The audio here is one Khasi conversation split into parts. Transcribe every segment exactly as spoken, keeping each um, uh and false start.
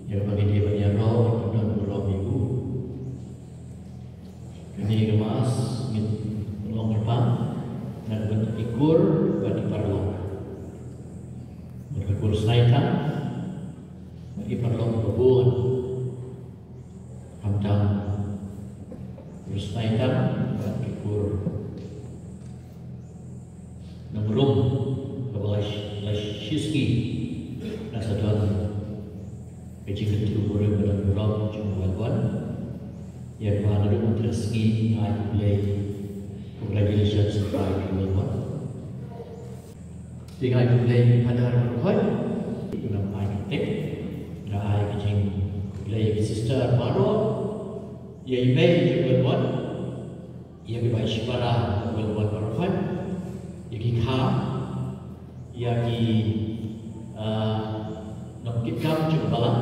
Ïa kaba ngi dei ban ïaroh, ban don burom ïa u. Kane ka Mass ngi pynlong kyrpang na ka bynta ki kur bad ki paralok. Bad ka kur Saitan bad ki paralok ba bun. Khamtam Rusnaitam bad ki kur nongrum kaba la shi-, la shisngi, nga sa don ka jingkyntu burom, ka don burom jong u Melbourne. Ïa kaba naduh mynta ka sngi nga ai khublei, congratulations, ïa u Melbourne. Te nga ai khublei ïa ki Phadar baroh, ki nang ai kyrteng. Nga ai ka jingkhublei ïa ki Sister baroh, ïa i mei jong u Melbourne, ïa ki bai shipara jong u Melbourne baroh, ïa ki kha, ïa ki, ah, nongkitkam jong ka balang,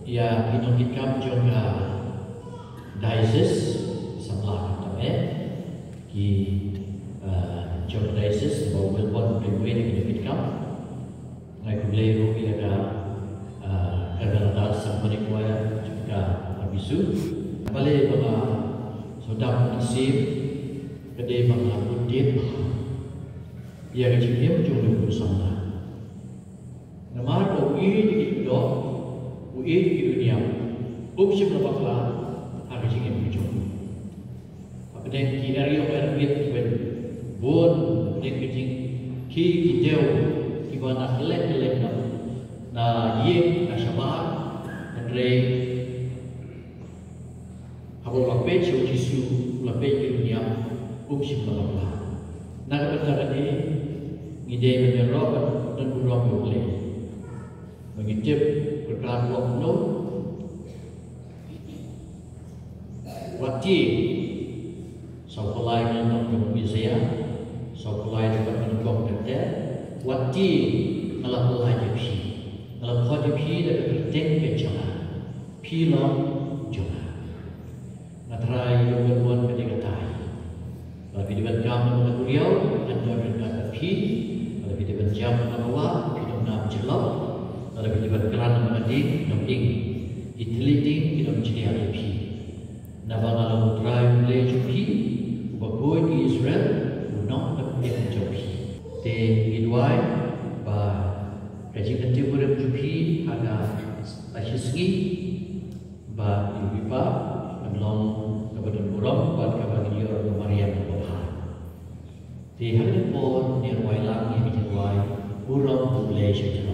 ïa ki nongkitkam jong ka diocese, samla ka tam eh. Ki, ah, jong ka diocese ba u Melbourne u dei uwei na ki nongkitkam. Nga ai khublei ruh ïa ka, ah, Camerata Symphony Choir jong ka R B C U. Balei ba nga sngewdap nasib, ka dei ba nga bud dien bha ïa ka jingim jong u samla. Namar ba u ïeit ïa ki khynnah, u ïeit ïa ki dohniam, um shym la bakla ha ka jingim ka jong u. Hapdeng ki eriong erimbit kiban bun, hapdeng ki jingkhih ki dew kiba na kylleng kylleng, na, na ïing, na shabar, hynrei haba u la peit sha u Jisu, u la peit ïa ki dohniam, um shym la bakla. Na ka bynta kane ngi dei ban ïaroh ban don burom ïa U Blei. Ba ngi tip, Pyrkhat u ong kumno? Wat tieng, saw pynlait, nga la tip, jong u Isaïah, saw pynlait, bad ka nyngkong ter ter. Wat tieng, nga la pynlait ïa phi, nga la khot ïa phi da ka kyrteng ka jong nga, phi long jong nga. Nga trai ïa u Melbourne ka dei katai. Lada phi dei ban kam na ka duriaw, kan don ryngkat bad phi. Lada phi dei ban jam na ka wah, phi dei ban jam jyllop. Lada phi dei ban kren na ka ding, ki nongding, ki thylliej ding ki dei ban jniah ïa phi. Naba nga long U Trai U Blei jong phi, uba khuid ïa Israel, u nongpynim jong phi. Te ngi duwai ba ka jingkyntiew burom jong phi ha ka, ha ka sngi, ba ïa u Blei kan long kaba don burom bad kaba ngin ïoh ruh ka mariang kaba bha. Te ha kane ka por ngin ïa duwai lang ïa ka jingduwai burom U Blei sha U Trai.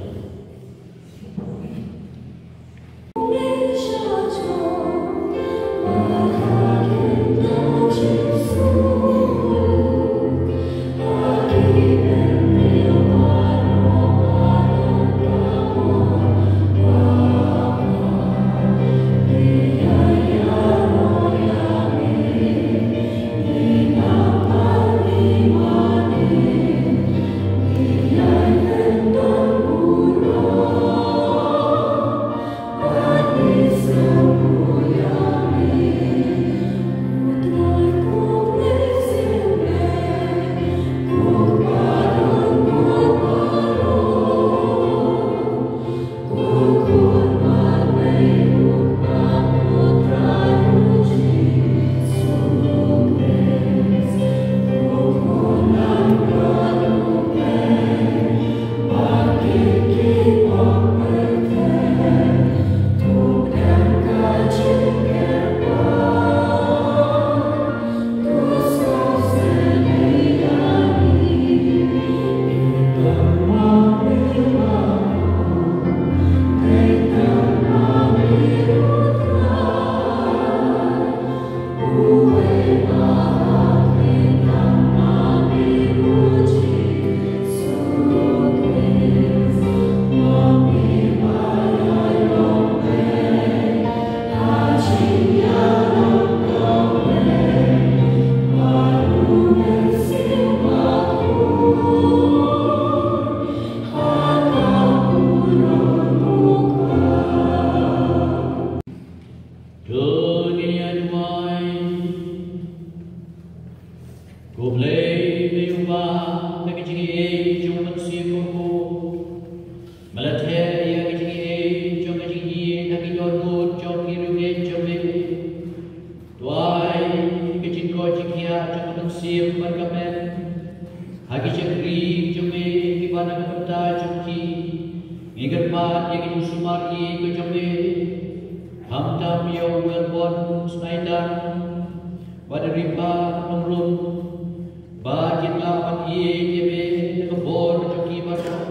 Kyrpad ïa ki jingsumar ïeit ka jong me, khamtam ïa u Wilbon Saitan bad i Ripha Nongrum, ba kin lah ban ïeit ïa me da ka bor jong ki baroh.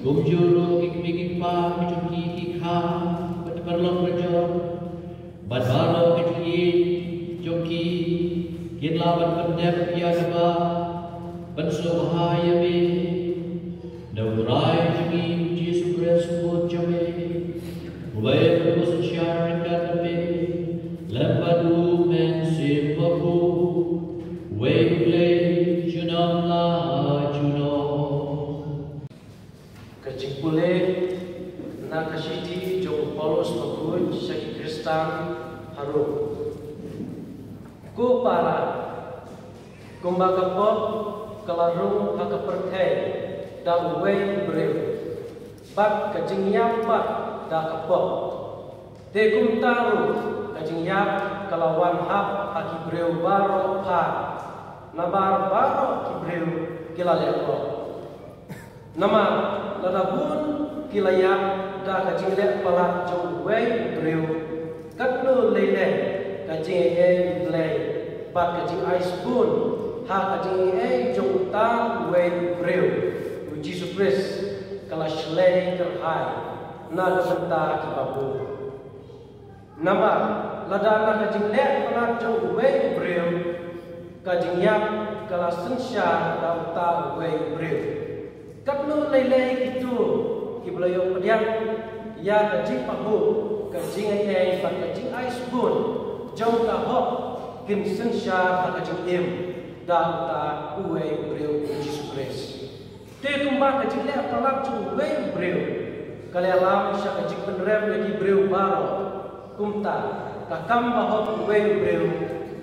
Kumjuh ruh ki kmie ki kpa ki jong ki ki kha bad ki paralok parajor bad baroh ki jingïeit jong ki kin lah ban pyndep ïa kaba pynsngewbha ïa me. Da u Trai jong ngi u Jisu Khrist u Khun jong me, uwei u ba synshar ryngkat bad me, lem bad u Mynsiem Bakhuid, uwei U Blei junom la junom. Ka jingpule na ka shithi jong u Paulus bakhuid sha ki Khristan ha Rom. Ko para, kumba ka pop ka la rung ha ka pyrthei da uwei u briew, bad ka jingïap pat da ka pop. Te kumta ruh ka jingïap ka la wan hap ha ki briew baroh pat, namar baroh ki briew ki la leh pop. Namar lada bun ki la ïap da ka jingleh palat jong uwei u briew, katno lei lei ka jingaiei U Blei bad ka jingai sbun ha ka jingaiei jong uta uwei u briew, u Jisu Khrist, ka la shlei kyrhai na ka bynta kiba bun. Namar lada na ka jingleh palat jong uwei u briew ka jingïap ka la synshar da uta uwei u briew, katno lei lei kito kiba la ïoh pdiang ïa ka jingpahuh, ka jingaiei bad ka jingai sbun jong ka hok kin synshar ha ka jingim da uta uwei u briew, u Jisu Khrist. Te kumba ka jingleh palat jong uwei u briew ka la ïalam sha ka jingpynrem ïa ki briew baroh, kumta ka kam bahok uwei u briew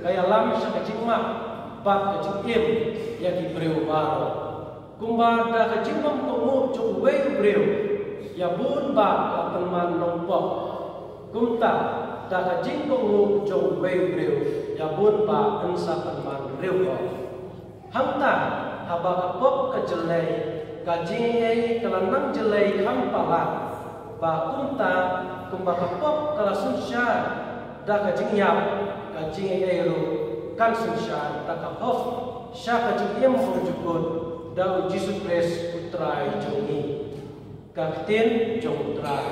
ka ïalam sha ka jingmap bad ka jingim ïa ki briew baroh. Kumba da ka jingbym kohnguh jong uwei u briew ïa bun bah la pynman nongpop, kumta da ka jingkohnguh jong uwei u briew ïa bun bah yn sa pynman riewhok. Hangta haba ka pop ka jyllei, ka jingaiei ka la nang jyllei kham palat, ba kumta kumba ka pop ka la synshar da ka jingïap, ka jingaiei ruh kan synshar da ka hok sha ka jingim bymjukut da u Jisu Khrist u Trai jong ngi. Ka ktien jong u Trai.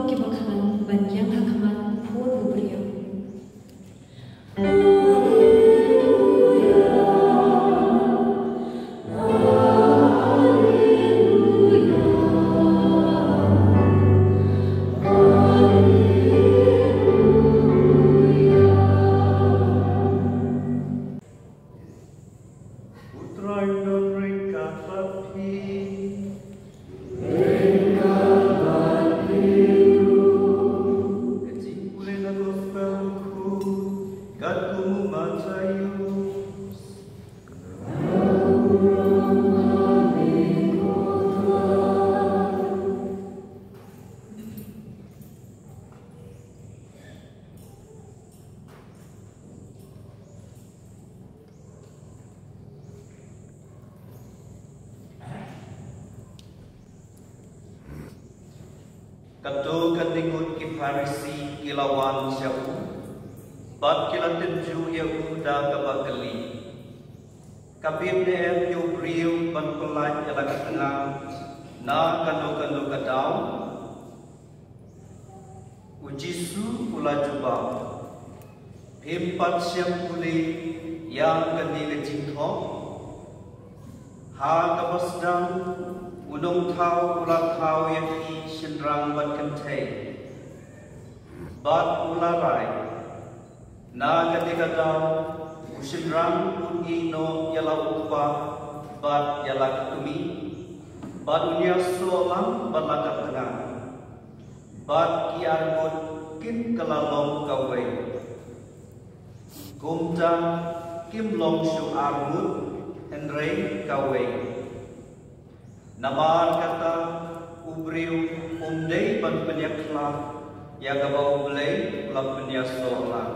kiba khlaiñ ban ïeng ha khmat u phud u briew. U Trai un don ryngkat bad phi. Ka jingpule na Gospel Luk, katkum u Mathaios. Kato ka dei ngut ki Pharisi ki la wan sha u, bad ki la tynjuh ïa u da kaba kylli, ka bit ne em ïa u briew ban pyllait ïa la ka tnga na kano kano ka daw? U Jisu u la jubab, phim pat shym pule ïa kane ka jingthoh? Ha kaba sdang, u nongthaw u la thaw ïa phi shynrang bad kynthei, bad u la rai, na kane ka daw u shynrang un ïehnoh ïa la u kpa bad ïa la ka kmie, bad un ïasoh lang bad la ka tnga, bad ki arngut kin kylla long kawei. Kumta kim long shuh arngut, hynrei kawei. Namar kata, u briew um dei ban pynïakhlad ïa kaba U Blei u la pynïasoh lang.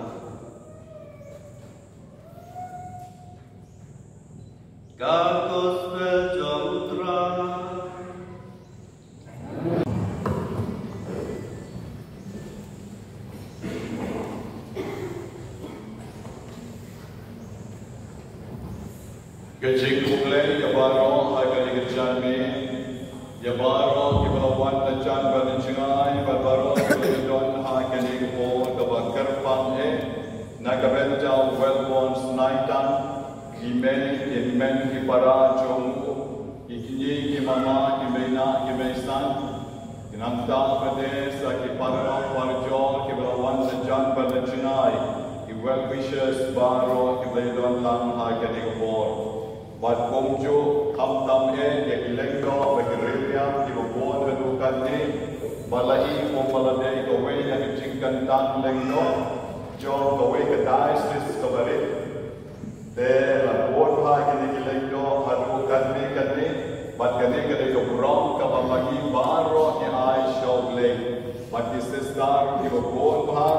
Ka Gospel jong U Trai. Ka jingkhublei ïa baroh ha kane ka janmiet, ïa baroh kiba la wan na jan bad na jngai, bad baroh kiba la don ha kane ka por kaba kyrpang eh, na ka bynta u Wellborn Snaitang, i mei, i men, i para jong u, i kñi, i mama, i mei nah, i mei san. Ki nangta pat sa ki para parjor kiba la wan na jan bad na jngai, ki well wishers baroh kiba la don lang ha kane ka por. Bad kumjuh khamtam eh ïa ki lyngdoh bad ki riew kiba bun haduh katne, bad la i kumba la dei kawei na ka jingkyntang lyngdoh jong kawei ka diocese kaba rit. Te la bun bha kine ki lyngdoh haduh katne katne, bad kane ka dei ka burom kaba ma ngi baroh ngi ai sha U Blei. Bad ki sister kiba bun bha,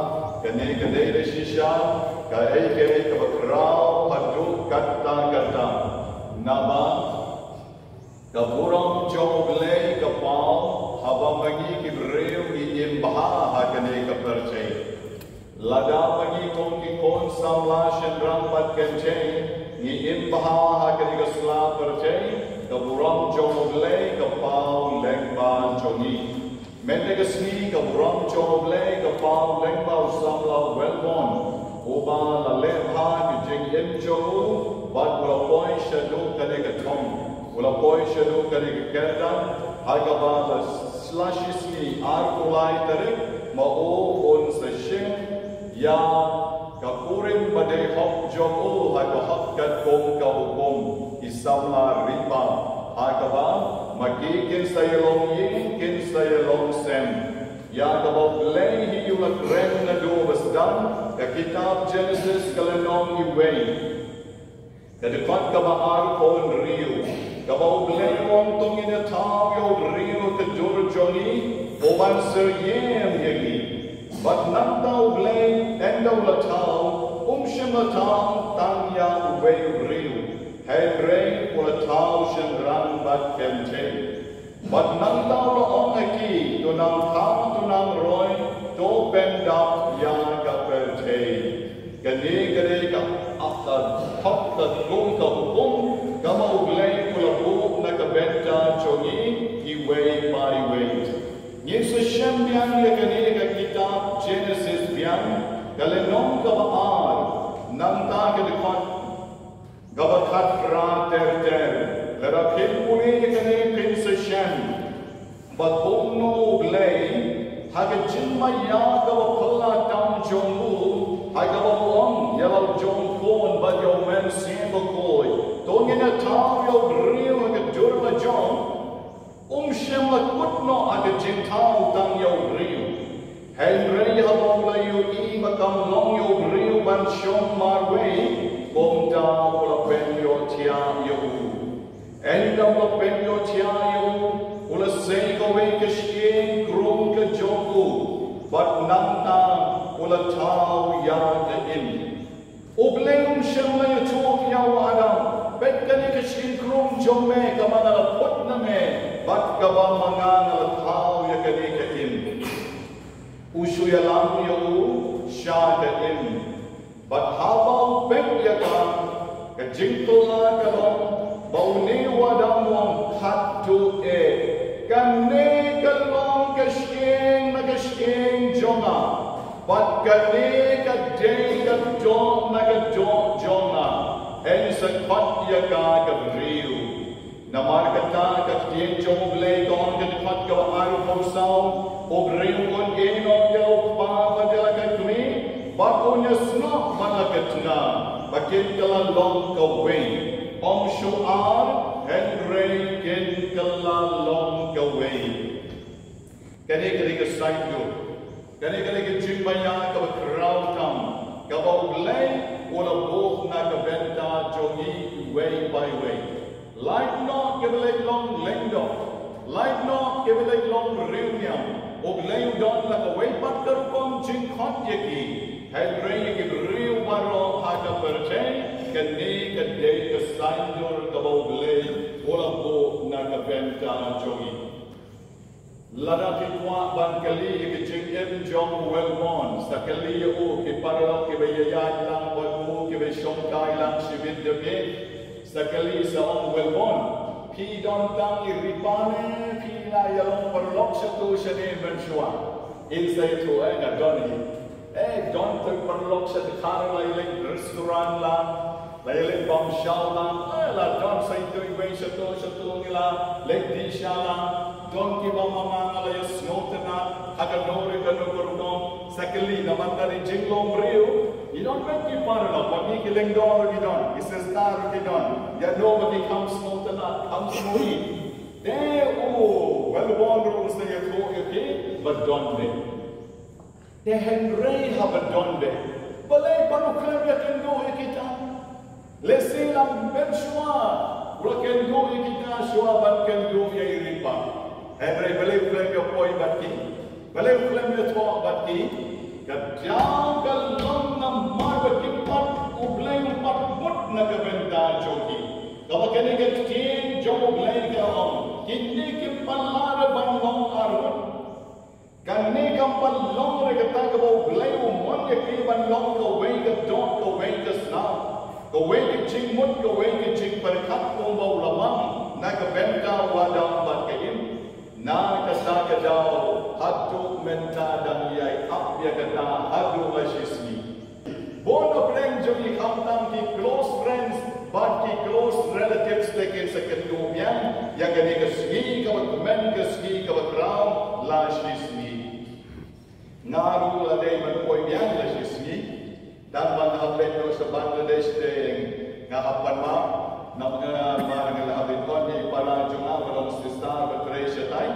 kane ka dei da shisha kaei kaei kaba khraw haduh katta katta. Naba ka burom jong U Blei ka paw haba ma ngi ki briew ngi im bha ha kane ka pyrthei. Lada ma ngi kum ki khun samla shynrang bad kynthei ngi im bha ha kane ka sla pyrthei, ka burom jong U Blei ka paw lyngba jong ngi. Mynta ka sngi ka burom jong U Blei ka paw lyngba u samla Wellborn, uba la leh bha ki jingim jong u, bad u la poi shaduh kane ka thong, u la poi shaduh kane ka kyrdan, ha kaba la sla shi sngi, arphew lai tarik, ma u un sa shim ïa ka kurim ba dei hok jong u ha ka hok katkum ka hukum ki samla ri bam. Ha kaba ma ki kin sa ïalong ïing, kin sa ïalong sem. Ïa kaba U Blei hi u la kren naduh ba sdang, ka kitab Jenesis ka lynnong iwei, ka dkhot kaba arphew hynriew, kaba U Blei u ong, to ngin ïa thaw ïa u briew ha ka dur jong ngi, u ban syriem ïa ngi. Bad nangta U Blei, ynda u la thaw, um shym la thaw tang ïa uwei u briew, hynrei u la thaw shynrang bad kynthei. Bad nangta u la ong ha ki, to nang thaw, to nang roi, to pyndap ïa ka pyrthei. Kane ka dei ka, ka hok, ka hukum, ka hukum kaba U Blei u la buh na ka bynta jong ngi iwei pa iwei. Ngin sa shem biang ïa ka Ka kitab Genesis biang, ka lynnong kaba ar, nangta ka dkhot kaba khatphra ter ter. Lada phin pule ïa kane phin sa shem ba kumno U Blei ha ka jingmaïa kaba phylla tam jong u, ha kaba u ong ïa la u jong u khun bad ïa u mynsiem bakhuid, to ngin ïa thaw ïa u briew ha ka dur la jong. Um shym la kut noh ha ka jingthaw tang ïa u briew. Hynrei haba u la ïohi ba kam long ïa u briew ban shong marwei, kumta u la pynïohthiah ïa u. Ynda u la pynïohthiah ïa u, u la sei kawei ka shyieng krung ka jong u, bad nangta u la thaw ïa ka im. U Blei um shym la ïathuh ïa u Adam, peit kane ka shyieng krung jong me kaba nga la put na me, bad kaba ma nga nga la thaw ïa kane ka im. U shu ïalam ïa u sha ka im. Bad haba u peit ïa ka, ka jingkylla ka long ba une u Adam u ong, haduh eh, kane ka long ka shyieng na ka shyieng jong nga, bad kane ka dei ka doh na ka doh jong nga. Yn sa khot ïa ka ka briew. Namar kata ka ktien jong U Blei ka ong ha ka dkhot kaba arphew saw, u briew un ïehnoh ïa u kpa bad ïa la ka kmie, bad un ïasnoh bad la ka tnga, ba kin kylla long kawei. Ym shu ar, hynrei kin kylla long kawei. Kane ka dei ka saiñdur. Kane ka dei ka jingmaïa kaba khraw tam, kaba U Blei u la buh na ka bynta jong ngi iwei pa iwei. Lait noh kiba leit long lyngdoh, lait noh kiba leit long riewniam, U Blei u don la kawei pat ka rukom jingkhot ïa ki. Hynrei ïa ki briew baroh ha ka pyrthei, kane ka dei ka saiñdur kaba U Blei u la buh na ka bynta jong ngi. Lada phi kwah ban kylli ïa ka jingim jong u Wilbon, sa kylli ïa u, ki paralok kiba ïaid lang bad u, kiba shongkai lang shibit da bit, sa kylli, sa ong, Wilbon, phi don tang i Ripa ne phi la ïalong paralok shato shane mynshuwa? In sa ïathuh, eh, nga don hi. Eh, don tang paralok sha Dkhar, la ïaleit restaurant lang, la ïaleit bam shaw lang, eh, la don sa ïathuh iwei shato shato, ngi la leit dih sha lang, don kiba ma nga nga la ïasngewtynnat ha kano re kano ka rukom. Sa kylli, namar ka dei jinglong briew, ngi don beit ki paralok, bad ngi ki lyngdoh ruh ki don, ki sister ruh ki don, ïa no ba ki kham sngewtynnat, kham sngewri. Te u Wilbon ruh un sa ïathuh ïa ki ba don beit. Te hynrei haba don beit, balei pat u khlem ïakynduh ïa kita? Lehse la mynshuwa u la kynduh ïa kita shuwa ban kynduh ïa i Ripa. Hynrei balei u khlem ïapoi bad ki? Balei u khlem ïathoh bad ki? Ka daw ka long namar ba kim pat, U Blei um pat mut na ka bynta jong ki. Kaba kane ka ktien jong U Blei ka ong, kine kim pat lah ban long arngut. Kane kam pat long re kata kaba U Blei u mon ïa ki ban long kawei ka doh, kawei ka snam, kawei ka jingmut, kawei ka jingpyrkhat kumba u la mang na ka bynta u Adam bad ka Im. Na kata ka daw haduh mynta dang ïai ap ïa kata haduh la shisngi. Bun na pdeng jong ngi khamtam ki close friends bad ki close relatives te kin sa kynduh biang ïa kane ka sngi kaba kmen, ka sngi kaba khraw la shisngi. Nga ruh la dei ban poi biang la shisngi. Tang ba nga hap leit noh sha Bangladesh te nga hap pan map. Namar nga la hap leit noh ïa i para jong nga ba long sister ba trei shatai.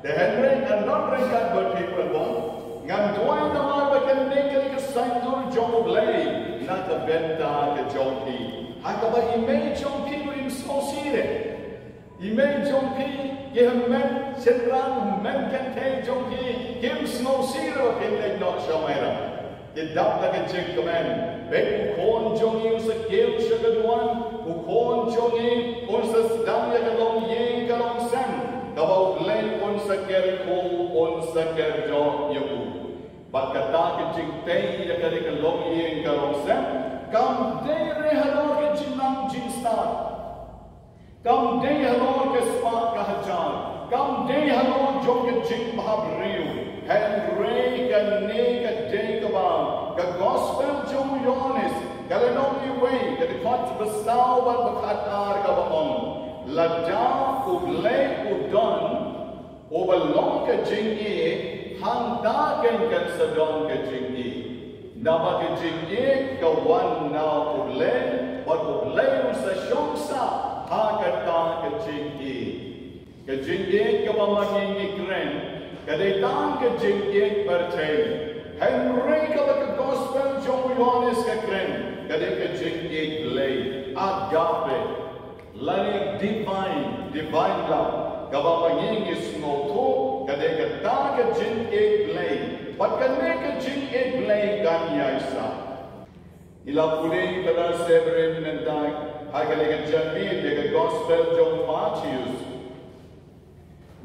Te hynrei ngan don ryngkat bad phi para bangeit. Ngan duwai namar ba kane ka dei ka saiñdur jong U Blei na ka bynta ka jong phi. Ha kaba i mei jong phi ruh im sngewsih re. I mei jong phi, ki hynmen shynrang, hynmen kynthei jong phi kim sngewsih re ba phin leit noh sha Mairang. Ki dap da ka jingkmen. Peit, u khun jong ngi un sa kiew sha ka duwan, u khun jong ngi un sa sdang ïa ka longïing ka longsem kaba U Blei un sa kyrkhu, un sa kyrdoh ïa u. Bad kata ka jingtei ïa kane ka longïing ka longsem kam dei re halor ka jingnang jingstad. Kam dei halor ka spah ka hajar, kam dei halor jong ka jingbhabriew, hynrei Ka lynnong iwei, ka dkhot ba saw bad ba khatar kaba ong, lada U Blei u don, uba long ka jingïeit, hangta keiñ kan sa don ka jingïeit. Naba ka jingïeit ka wan na U Blei, bad U Blei un sa shong sah ha kata ka jingïeit. Ka jingïeit kaba ma ngi ngi kren, ka dei tang ka jingïeit pyrthei. Hynrei kaba ka gospel jong u Ïoannis ka kren, ka dei ka jingïeit Blei, agape. Lane divine, divine love. Kaba ma ngi ngi sngewthuh, ka dei kata ka jingïeit Blei. Bad kane ka jingïeit Blei kan ïaisah. Ngi la pule ïa kata Severin mynta, ha kane ka janmiet ïa ka gospel jong u Mathaios.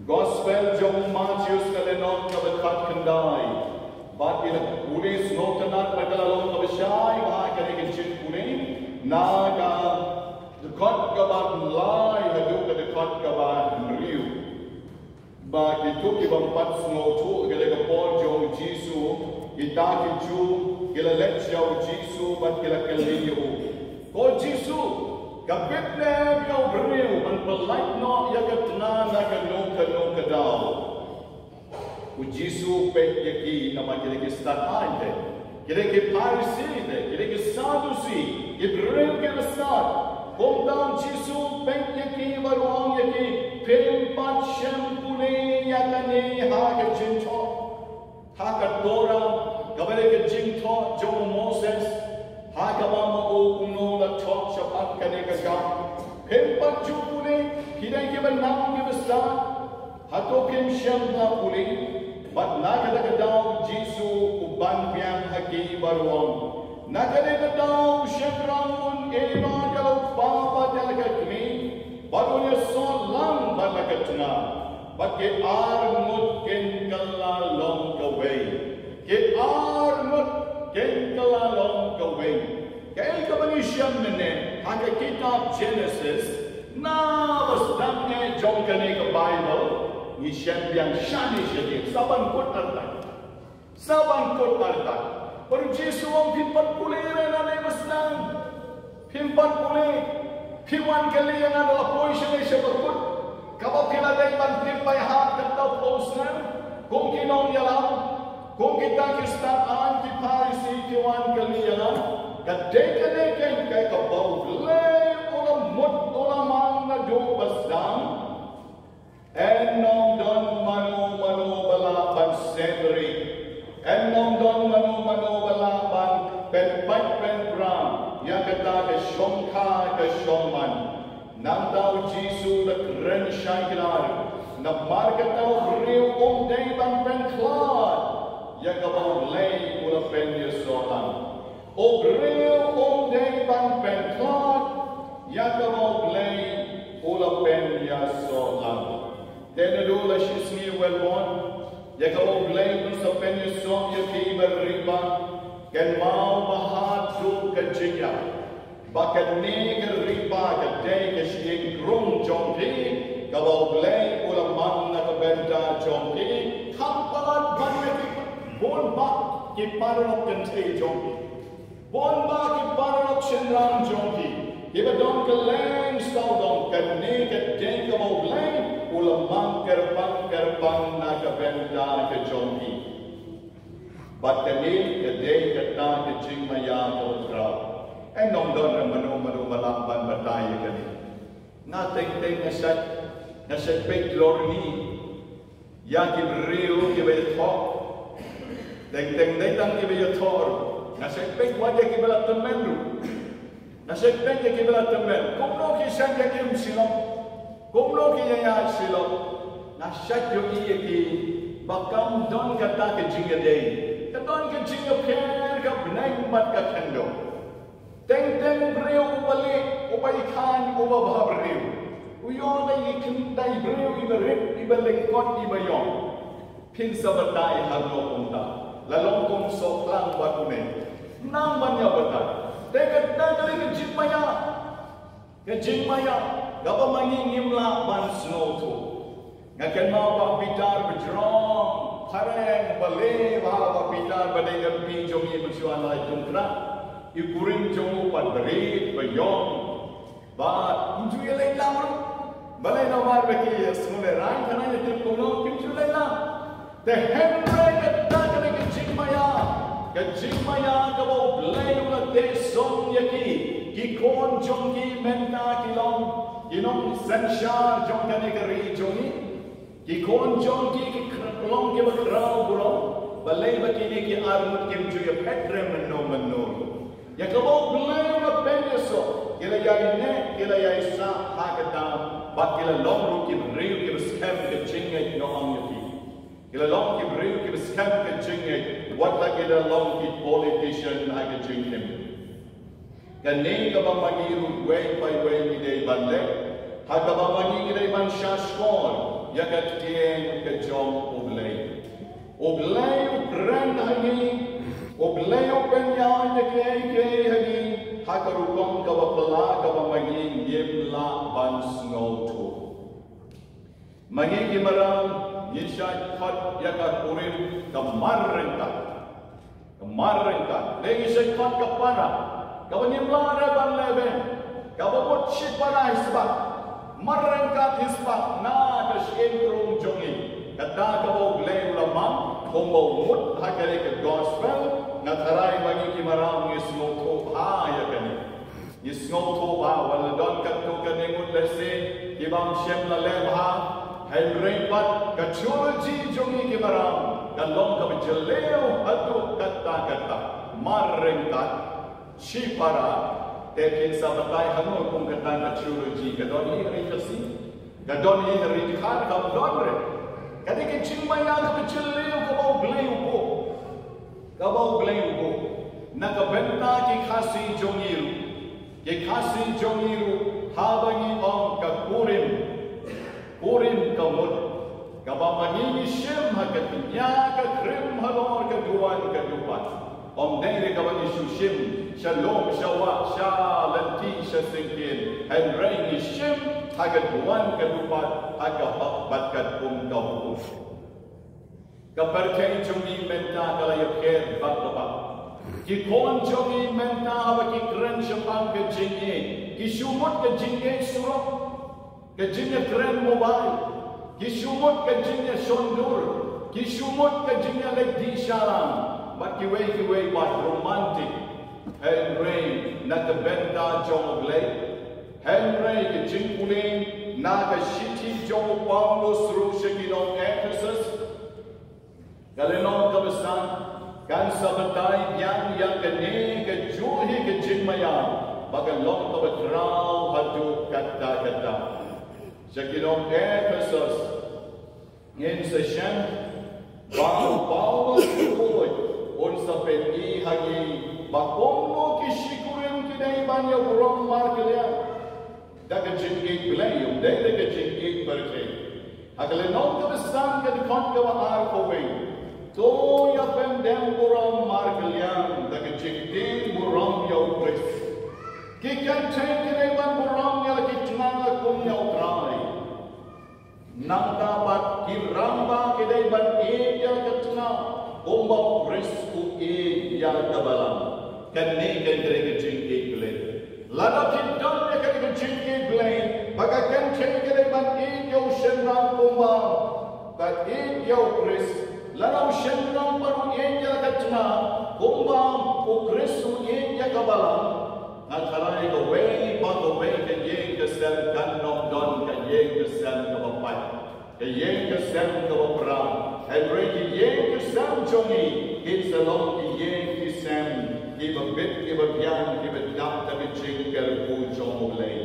Gospel jong u Mathaios ka lynnong kaba khatkhyndai. Bad ngi la pule sngewtynnat ba ka la long kaba shai, ba ha kane ka jingpule, na ka dkhot kaba lai haduh ka dkhot kaba hynriew. Ba kito ki bym pat sngewthuh ïa ka por jong u Jisu, kita ki Jiw ki la leit sha u Jisu bad ki la kylli ïa u, ko Jisu, ka bit ne em ïa u briew ban pyllait noh ïa ka tnga na kano kano ka daw? U Jisu u peit ïa ki namar ki dei ki stad aiñ te, ki dei ki Pharisi te, ki dei ki Sadusi, ki briew kiba stad. Kumta u Jisu u peit ïa ki bad u ong ïa ki, phim pat shym pule ïa kane ha ka jingthoh, ha ka Torah, kaba dei ka jingthoh jong u Moses, ha kaba ma u kumno la thoh shaphang kane ka kam? Phim pat ju pule, phi dei kiba nang kiba stad? Hato phim shym la pule? Bad na kata ka daw u Jisu u ban biang ha ki bad u ong, na kane ka daw u shynrang un ïehnoh ïa u kpa bad ïa la ka kmie, bad un ïasoh lang bad la ka tnga, bad ki ar ngut kin kylla long kawei. Ki ar ngut kin kylla long kawei. Kaei kaba ngi shem mynne ha ka kitab Genesis, na ba sdang eh jong kane ka Baibl, ngi shem biang shane shane, sa ban kut artat. Sa ban kut artat. Bad u Jisu u ong, phim pat pule re lane ba sdang. Phim pat pule. Phi wan kylli ïa nga da la poi sha lei sha bakut, kaba phi la dei ban tip bai ha kata phew snem kum ki nongïalam, kum kita ki stad aiñ ki Pharisi, phi wan kylli ïa nga. Ka dei kane keiñ kaei kaba U Blei u la mut u la mang naduh ba sdang. Yn ym don mano mano ba lah ban sngewthuh. Yn ym don mano mano ba lah ban pynpait pynpra ïa kata ka shongkha ka shongman. Nangta u Jisu u la kren shai klar, namar kata u briew um dei ban pynkhlad ïa kaba U Blei u la pynïasoh lang. U briew um dei ban pynkhlad ïa kaba U Blei u la pynïasoh lang. Te naduh la shisngi Welbon, ïa kaba U Blei un sa pynïasoh ïa phi bariewbah, kynmaw ba haduh ka jingïap, ba kane ka riewbah ka dei ka shyieng krung jong phi, kaba U Blei u la mang na ka bynta jong phi. Kham palat ban ïa ki bun bah ki paralok kynthei jong phi, bun bah ki paralok shynrang jong phi, kiba don kylleng sawdong, kane ka dei kaba U Blei u la mang kyrpang kyrpang na ka bynta ka jong phi. Bad kane ka dei kata ka jingmaïa kaba khraw. Yn ym don mano mano ba lah ban batai ïa kane. Nga teng teng nga shait, nga shait peit lorni ïa ki briew kiba ïathoh. Teng teng dei tang kiba ïathoh ruh. Nga shait peit wat ïa kiba la tymmen ruh. Nga shait peit ïa kiba la tymmen. Kumno ki shait ïa im shilok, kumno ki ïaid shilok. Nga shait ïohi ïa ki ba kam don kata ka jingïadei. Ka don ka jingïapher ka bneng bad ka khyndew. Teng teng u briew uba lieh, uba ïakhaiñ, uba bhabriew, u ïoh da i khyndai briew iba rit, iba lyngkot, iba ïong. Phin sa batai halor kumta, la long kum sohklang bad une. Nang ban ïa batai. Te kata ka dei ka jingmaïa. Ka jingmaïa kaba ma ngi ngim lah ban sngewthuh. Nga kynmaw Bah Peter Bajrong, phareng balei ba Bah Peter ba dei M P jong ngi mynshuwa lai Tyngrang. Ki kurim jong u pat barit ba ïong. Bad kim ju ïaleit lang ruh. Balei? Namar ba ki ïa sngewlehrain, kane ïa ki kumno kim ju leit lang. Te hynrei kata ka dei ka jingmaïa. Ka jingmaïa kaba U Blei u la teh song ïa ki. Ki khun jong ki mynta ki long, ki nongsynshar jong kane ka ri jong ngi. Ki khun jong ki ki kr-, long kiba khraw burom. Balei ba kine ki arngut kim ju ïa phet rem mynno mynno. Ïa kaba U Blei u la pynïasoh, ki la ïaineh, ki la ïaisah ha kata, bad ki la long ruh ki briew kiba skhem ka jingngeit, nga ong ïa phi. Ki la long ki briew kiba skhem ka jingngeit, wat la ki la long ki politician ha ka jingim. Kane kaba ma ngi ruh wei pa wei ngi dei ban leh, ha kaba ma ngi ngi dei ban sha shkor ïa ka ktien ka jong U Blei. U Blei u kren ha ngi, U Blei u pynïaid ïa kiei kiei ha ngi, ha ka rukom kaba pla kaba ma ngi ngim lah ban sngewthuh. Ma ngi ki Maram, ngi shait khot ïa ka kurim ka mar ryngkat. Ka mar ryngkat. Dei ngi shait khot ka para kaba ngim lah re ban leh beiñ. Kaba mut shipara hi spah. Mar ryngkat hi spah na ka shyieng krung jong ngi. Kata kaba U Blei u la mang, kumba u mut ha kane ka gospel, nga tharai ma ngi ki Maram ngi sngewthuh bha ïa kane. Ngi sngewthuh ba wat la don katto katne ngut lehse ki bym shym la leh bha, hynrei pat ka theology jong ngi ki Maram ka long kaba jylliew haduh katta katta. Mar ryngkat, shipara, te phin sa batai hangno kum kata ka theology, ka don hi ha ri Khasi, ka don hi ha ri Dkhar, kam don re. Ka dei ka jingmaïa kaba jylliew kaba U Blei u buh. Kaba U Blei u buh na ka bynta ki Khasi jong ngi ruh. Ki Khasi jong ngi ruh, haba ngi ong ka kurim, kurim ka mut kaba ma ngi ngi shim ha ka tynñia ka krim halor ka duwan ka dupat. Ym dei re kaba ngi shu shim sha lum sha wah sha lynti sha syngkien, hynrei ngi shim ha ka duwan ka dupat, ha ka hok bad ka kum ka hukum. Ka pyrthei jong ngi mynta ka la ïapher bak bak. Ki khun jong ngi mynta haba ki kren shaphang ka jingïeit, ki shu mut ka jingïeit surok, ka jingïakren mobile, ki shu mut ka jingïashon dur, ki shu mut ka jingïaleit dih shalang, bad kiwei kiwei pat romantic. Hynrei na ka bynta jong U Blei, hynrei ka jingpule na ka shithi jong u Paulus ruh sha ki nong Ephesus, ka lynnong kaba san, kan sa batai biang ïa kane kajuh hi ka jingmaïa ba ka long kaba khraw haduh katta katta. Sha ki nong Ephesus, ngin sa shem ba u Paulus u ong, un sa pyni ha ngi ba kumno ki shikurim ki dei ban ïa burom markylliang da ka jingïeit Blei, ym dei da ka jingïeit pyrthei. Ha ka lynnong kaba san, ka dkhot kaba arphew wei: To ïa pyndem burom markylliang da ka jingtieng burom ïa U Khrist. Ki kynthei ki dei ban burom ïa la ki tnga kum ïa U Trai. Nangta pat ki rangbah ki dei ban ïeit ïa la ka tnga kumba U Khrist u ïeit ïa ka balang. Kane ka dei ka jingïeit Blei. Lada ki don ïa kane ka jingïeit Blei, ba ka kynthei ka dei ban ïeit ïa u shynrang kumba ka ïeit ïa U Khrist. Lada u shynrang pat u ïeit ïa la ka tnga kumba U Khrist u ïeit ïa ka balang, nga tharai kawei pa kawei ka ïing ka sem kan ym don ka ïing ka sem kaba pait, ka ïing ka sem kaba pra. Hynrei ki ïing ki sem jong ngi kin sa long ki ïing ki sem kiba bit kiba biang, kiba dap da ka jingkyrkhu jong U Blei.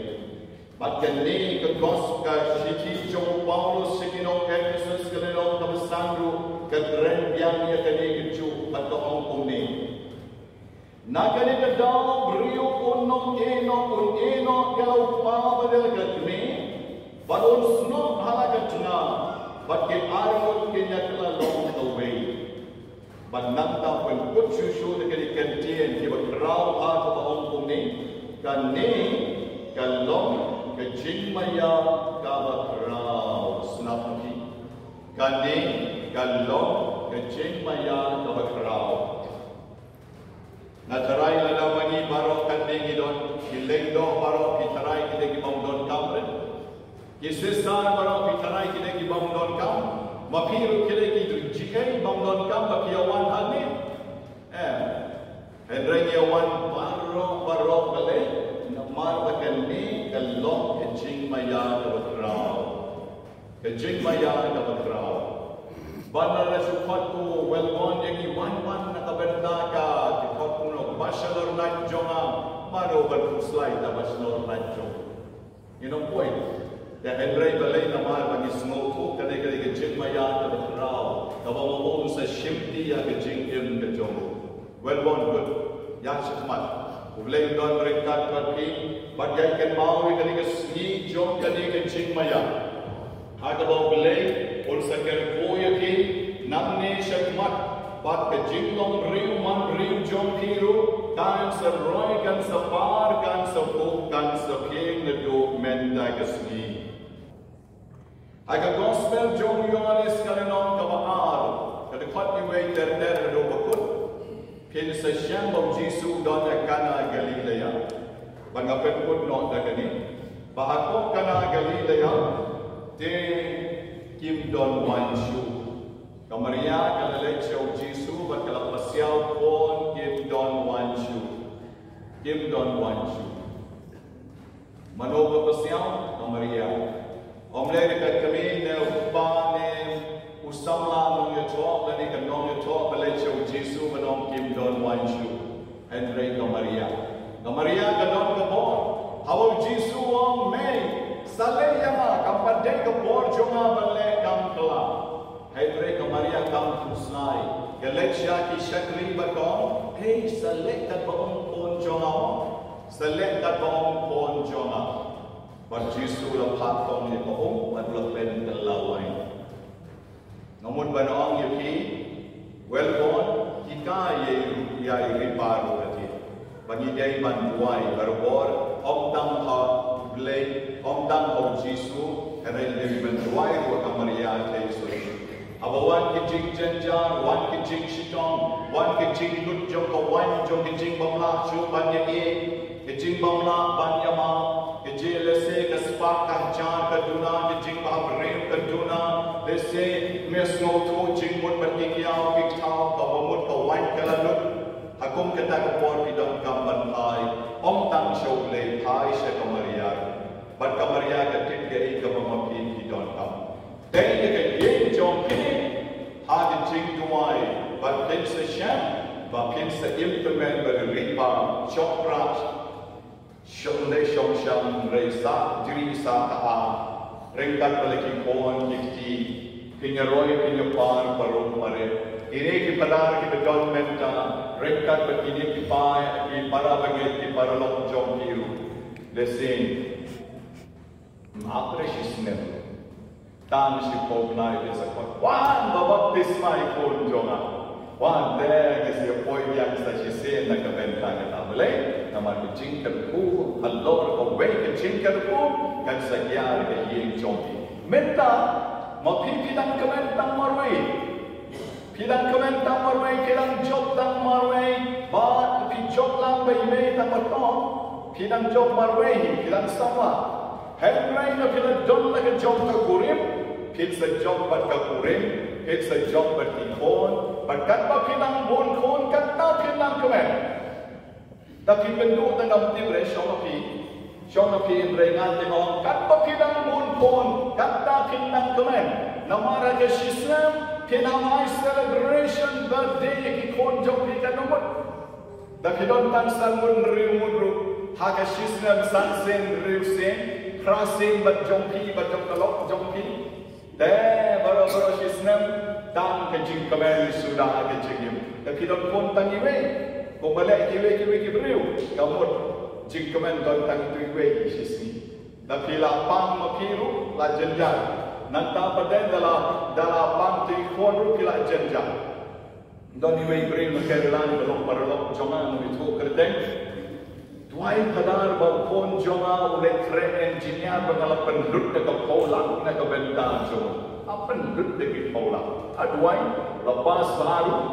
Bad kane ka gospel, ka shithi jong u Paulus sha ki nong Ephesus, ka lynnong kaba san ruh ka kren biang ïa kane kajuh bad ka ong kumne: Na kane ka daw u briew un ym ïehnoh, un ïehnoh ïa la u kpa bad ïa la ka kmie, bad un snoh ha la ka tnga, bad ki arngut kin ïa kylla long kawei. Bad nangta pynkut shuh shuh da kane ka kyntien kaba khraw ha kaba ong kumne: Kane ka long ka jingmaïa kaba khraw. Sngap ma ki. Kane ka long ka jingmaïa kaba khraw. Nga tharai lada ma ngi Sister baroh, phi tharai ki dei ki bym donkam? Ma phi ruh ki dei ki jied bym donkam ba phi ïa wan hangne? Em. Hynrei ngi ïa wan baroh baroh, balei? Namar ba kane ka long ka jingmaïa kaba khraw. Ka jingmaïa kaba khraw. Bad lada shu khot u Welborn ïa ngi wan wan na ka bynta ka, ki khot u noh ba shalor lait jong nga. Mano ban pynslai da ba shalor lait jong nga? Ngin ym poi. Te hynrei balei? Namar ba ngi sngewthuh kane ka dei ka jingmaïa kaba khraw, kaba ma u un sa shimti ïa ka jingim ka jong u. Welborn, kut, ïaid shakhmat. U Blei un don ryngkat bad phi, bad ïai kynmaw ïa kane ka sngi jong kane ka jingmaïa, ha kaba U Blei un sa kyrkhu ïa phi nangne shakhmat, bad ka jinglong briew man briew jong phi ruh kan sa roi, kan sa par, kan sa buh, kan sa phieng naduh mynta ka sngi. Ha ka Gospel jong u Ïoannis ka lynnong kaba ar, ka dkhot khatwei ter ter haduh ba kut. Phin sa shem ba u Jisu u don ha Kana Galilea. Bad nga pynkut noh da kane ba ha ka Kana Galilea te kim don waiñ shuh. Ka Maria ka la leit sha u Jisu bad ka la pasiaw khun, kim don waiñ shuh. Kim don waiñ shuh. Mano ka pasiaw? Ka Maria. Ym lei ka kmie ne u kpa ne u samla nongïathoh lane ka nongïathoh ba leit sha u Jisu ban ong kim don waiñ shuh. Hynrei ka Maria. Ka Maria ka don ka bor. Haba u Jisu u ong, mei, sa leh ïa nga, kam pat dei ka bor jong nga ban leh, kam kylla. Hynrei ka Maria kam khuslai. Ka leit sha ki shakri bad ka ong, hei, sa leh katba ong khun jong nga. Sa leh katba ong khun jong nga. Bad Jisu u la phah tong ïa ka um bad u la pynkylla waiñ. Nga mut ban ong ïa phi, Welborn, ki kai ïa i, ïa i Ripa ruh ha ti. Ba ngi dei ban duwai barabor, ym tang ha U Blei, ym tang ha u Jisu, hynrei ngi dei ban duwai ruh ha ka Maria Theisotti. Haba wan ki jingjynjar, wan ki jingshitom, wan ki jinglut jong ka waiñ, jong ki jingbymlah shuh ban ïa ïeit, ki jingbymlah ban ïa map, ki jing lehse ka spah ka hajar ka duna, ki jingbhabriew ka duna, lehse me sngewthuh jingmut bad ki kiaw ki thaw, kaba mut ka waiñ ka la lut. Ha kum kata ka por phi donkam ban phai, ym tang sha U Blei, phai sha ka Maria. Bad ka Maria ka tip kaei kaba ma phi phi donkam. Dei ïa ka ïing jong phi ha ka jingduwai, bad phin sa shem ba phin sa im tymmen bad Ripa, shong prah, shong dei shong sham, rei sah jri sah kaha, ryngkat bad la ki khun ki kti, phin ïa roi phin ïa par, parong parit. Kine ki phadar kiba don mynta, ryngkat bad kine ki paid, ki para bangeit, ki paralok jong phi ruh. Lehse ap re shi snem, tang shiphew bnai phin sa khot, wan ba baptisma i khun jong nga. Wan, te ngi sa poi biang sa shisien na ka bynta kata. Balei? Namar ka jingkyrkhu halor kawei ka jingkyrkhu kan sa hiar ka ïing jong phi. Mynta ma phi, phi dang kmen tang marwei. Phi dang kmen tang marwei, phi dang jop tang marwei, bad phi jop lang ba i mei tang marwei. Phi dang jop marwei, phi dang samla. Hynrei lada phi la don la ka jong ka kurim, phin sa jop bad ka kurim, phin sa jop bad ki khun, bad katba phi dang bun khun, kata phin dang kmen. Lada phi pynduh te ngam tip re, shong ha phi. Shong ha phi, hynrei nga te ong, katba phi dang bun khun, kata phin dang kmen. Namar ha ka shi snem phin nang ai celebration birthday ïa ki khun jong phi, katno ngut? Lada phi don tang san ngut, hynriew ngut ruh, ha ka shi snem san sien, hynriew sien, phra sien bad jong phi, bad jong ka lok jong phi. Te baroh baroh shi snem, tang ka jingkmen suda ka jingim. Lada phi don khun tang iwei, kumba leh kiwei kiwei ki briew, ka mut jingkmen don tang itu iwei shi sngi. Lada phi la pang ma phi ruh la jynjar. Nangta pat de lada la, lada la pang tu i khun ruh phi la jynjar. Don iwei i briew na Kerala, i paralok, paralok jong nga, nongïathuh kyrteng. Duwai phadar ba u khun jong nga u leit trei engineer, ba nga la pynlut da ka phew lak na ka bynta jong u. Nga pynlut da ki phew lak. Nga duwai, la pass bha ruh.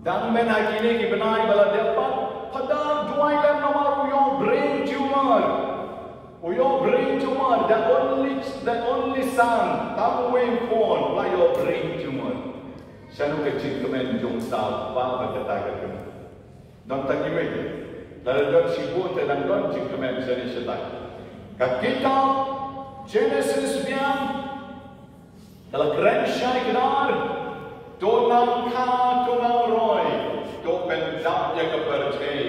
Dang mynta kine ki bnai ba la dep pat, phadar duwai lem namar u ïoh brain tumor. U ïoh brain tumor, the only, the only son, tang uwei khun, la ïoh brain tumor. Shano ka jingkmen jong u Saul, ba ba kata ka kmen. Don tang ïa mei. Lada don shibun te dang don jingkmen shane shatai. Ka kitab Genesis biang, ka la kren shai kdar, to nang kha, to nang roi, to pyndap ïa ka pyrthei,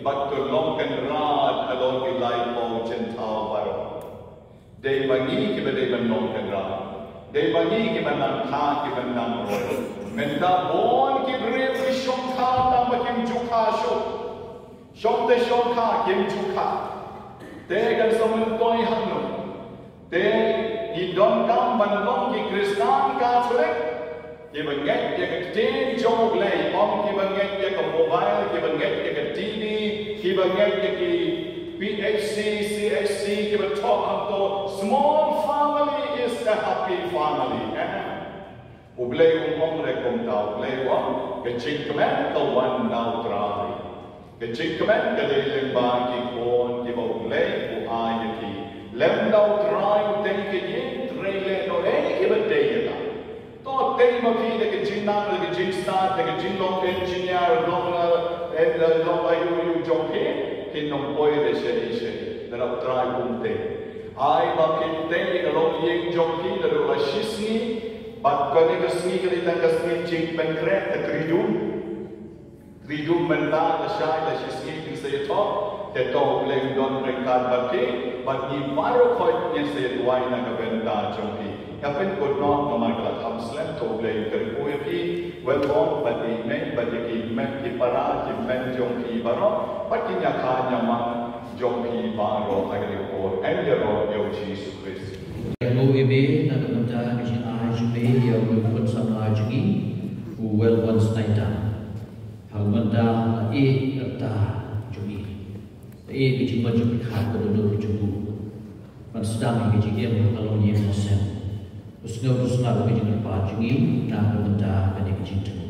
bad to long kynrad halor ki laiphew jyntho baroh. Dei ma ngi kiba dei ban long kynrad. Dei ma ngi kiba nang kha, kiba nang roi. Mynta bun ki briew ki shongkha tang ba kim ju kha shuh. Shong te shongkha kim ju kha. Te kan sa myntoi hangno? Te ngi donkam ban long ki Khristan Katholik kiba ngeit ïa ka ktien jong U Blei, ym kiba ngeit ïa ka mobile, kiba ngeit ïa ka T V, kiba ngeit ïa ki P H C, C H C, kiba thoh hangto, small family is a happy family. Eh? U Blei um ong re kumta, U Blei u ong, ka jingkmen ka wan na U Trai. Ka jingkmen ka dei lyngba ki khun kiba U Blei u ai ïa ki. Lem da U Trai u dei ka ïing, trei lehnohei kiba dei ïa ka. To tei ma phi da ka jingnang, da ka jingstad, da ka jinglong engineer, long, eh, eh, long aïu aïu jong phi, phin ym poi da shaei shaei. Lada U Trai um tei. Ai ba phin tei ïa ka longïing jong phi, lada u la shisngi, bad kane ka sngi ka dei tang ka sngi jingpynkhreh, ka Triduum. Triduum mynta, la shai la shisngi kin sa ïathoh, te to U Blei un don ryngkat bad phi, bad ngi baroh khoit ngin sa ïaduwai na ka bynta jong phi. Nga pynkut noh namar ka la kham slem, to U Blei un kyrkhu ïa phi, Welbon bad i mei bad ïa ki met ki para ki met jong phi baroh, bad ki ñiakha ñiamam jong phi baroh ha kane ka por. Yn ïaroh ïa U Jisu Khrist. Ngi ïa me na ka bynta ka jingai jong me ïa u khun samla jong ngi u Welbon Snaitang. Ha u mynta la ïeh rta jong ngi. La ïeh ka jingmut jong pyrkhat ka dulur jong u. Ban sdang ïa ka jingim ha ka longïing longsem. U sngew u sngap ïa ka jingkyrpad jong ngi na ka bynta kane ka jingthmu.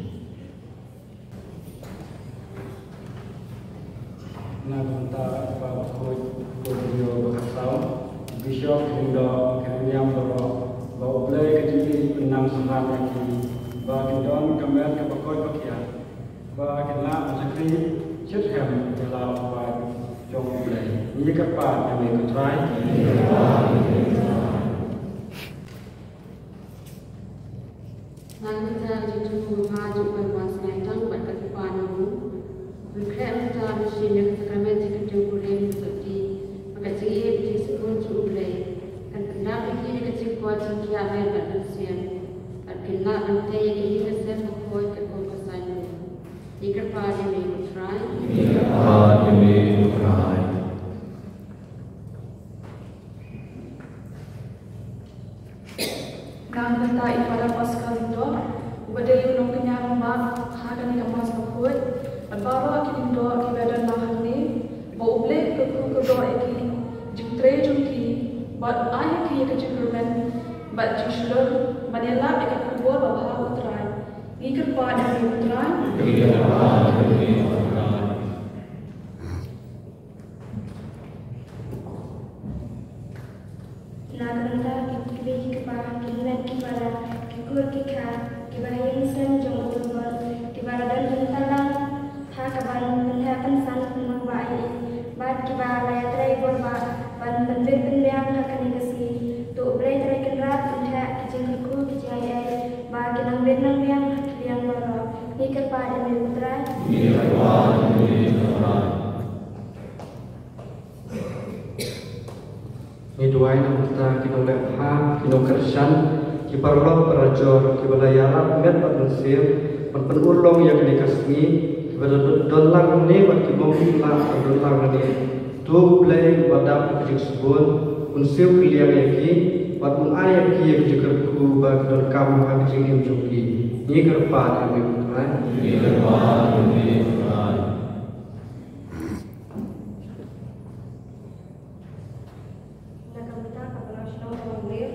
Na ka bynta i Kpa Bakhuid, Bakhuid Hynñiew Bakhatsaw, Bishop, Lyngdoh, ki riewniam baroh, ba U Blei ka jingïeit un nang sumar ïa ki, ba kin don ka met kaba khuid ba khiah. Ba kin lah ban shakri shitrhem ïa la u paid jong U Blei. Ngi kyrpad ïa me ko Trai. Nang mynta ka jingthmu ba jong u Welbon Snaitang bad ka kpa jong u. Ngi khreh mynta ruh sha ka sakramen jingkyntiew kurim ka sopti. Ba ka jingïeit jingshakri jong U Blei kan pyndap ïa ki da ka jingkoit jingkhiah met bad mynsiem. Bad kin lah ban tei ïa ka ïing ka sem bakhuid katkum ka saiñdur. Ngi kyrpad ïa me ko Trai. Ngi kyrpad ïa me ko Trai. Nang mynta i Father Pascal Lyngdoh, uba dei u nongkñia rangbah ha kane ka Mass bakhuid, bad baroh ki lyngdoh kiba don lang hangne, ba U Blei un kyrkhu kyrdoh ïa ki jingtrei jong ki, bad un ai ïa ki ïa ka jingkyrmen bad jingshlur ban ïalap ïa ka khubor babha U Trai. Ngi kyrpad ïa me ko Trai. Ngi kyrpad ïa me ko Trai. Na ka bynta ki kmie ki kpa, ki met ki para, ki kur ki kha, kiba ha ïing sem jong u Welbon, kiba la don bynta lang ha kaban pynheh pynsan pynlong ba ai, bad kiba la ïatrei bor ba ban pynbit pynbiang ha kane ka sngi. To U Blei Trai Kynrad un theh ki jingkyrkhu ki jingai ei ba kin nang bit nang biang ha ki liang baroh. Ngi kyrpad ïa me ko Trai. Ngi kyrpad ïa me ko Trai. Ngi duwai na ka bynta ki nongleh bha, ki nongkyrshan, ki paralok parajor, kiba la ïarap met bad mynsiem ban pynurlong ïa kane ka sngi, kiba la don lang hangne bad ki bym lah ban don lang hangne. To U Blei uba dap ka jingsbun un siew kylliang ïa ki bad un ai ïa ki ïa ka jingkyrkhu ba ki donkam ha ka jingim jong ki. Ngi kyrpad ïa me ko Trai. Ngi kyrpad ïa me ko Trai. Na ka bynta ka Balang Shnong Nonglir,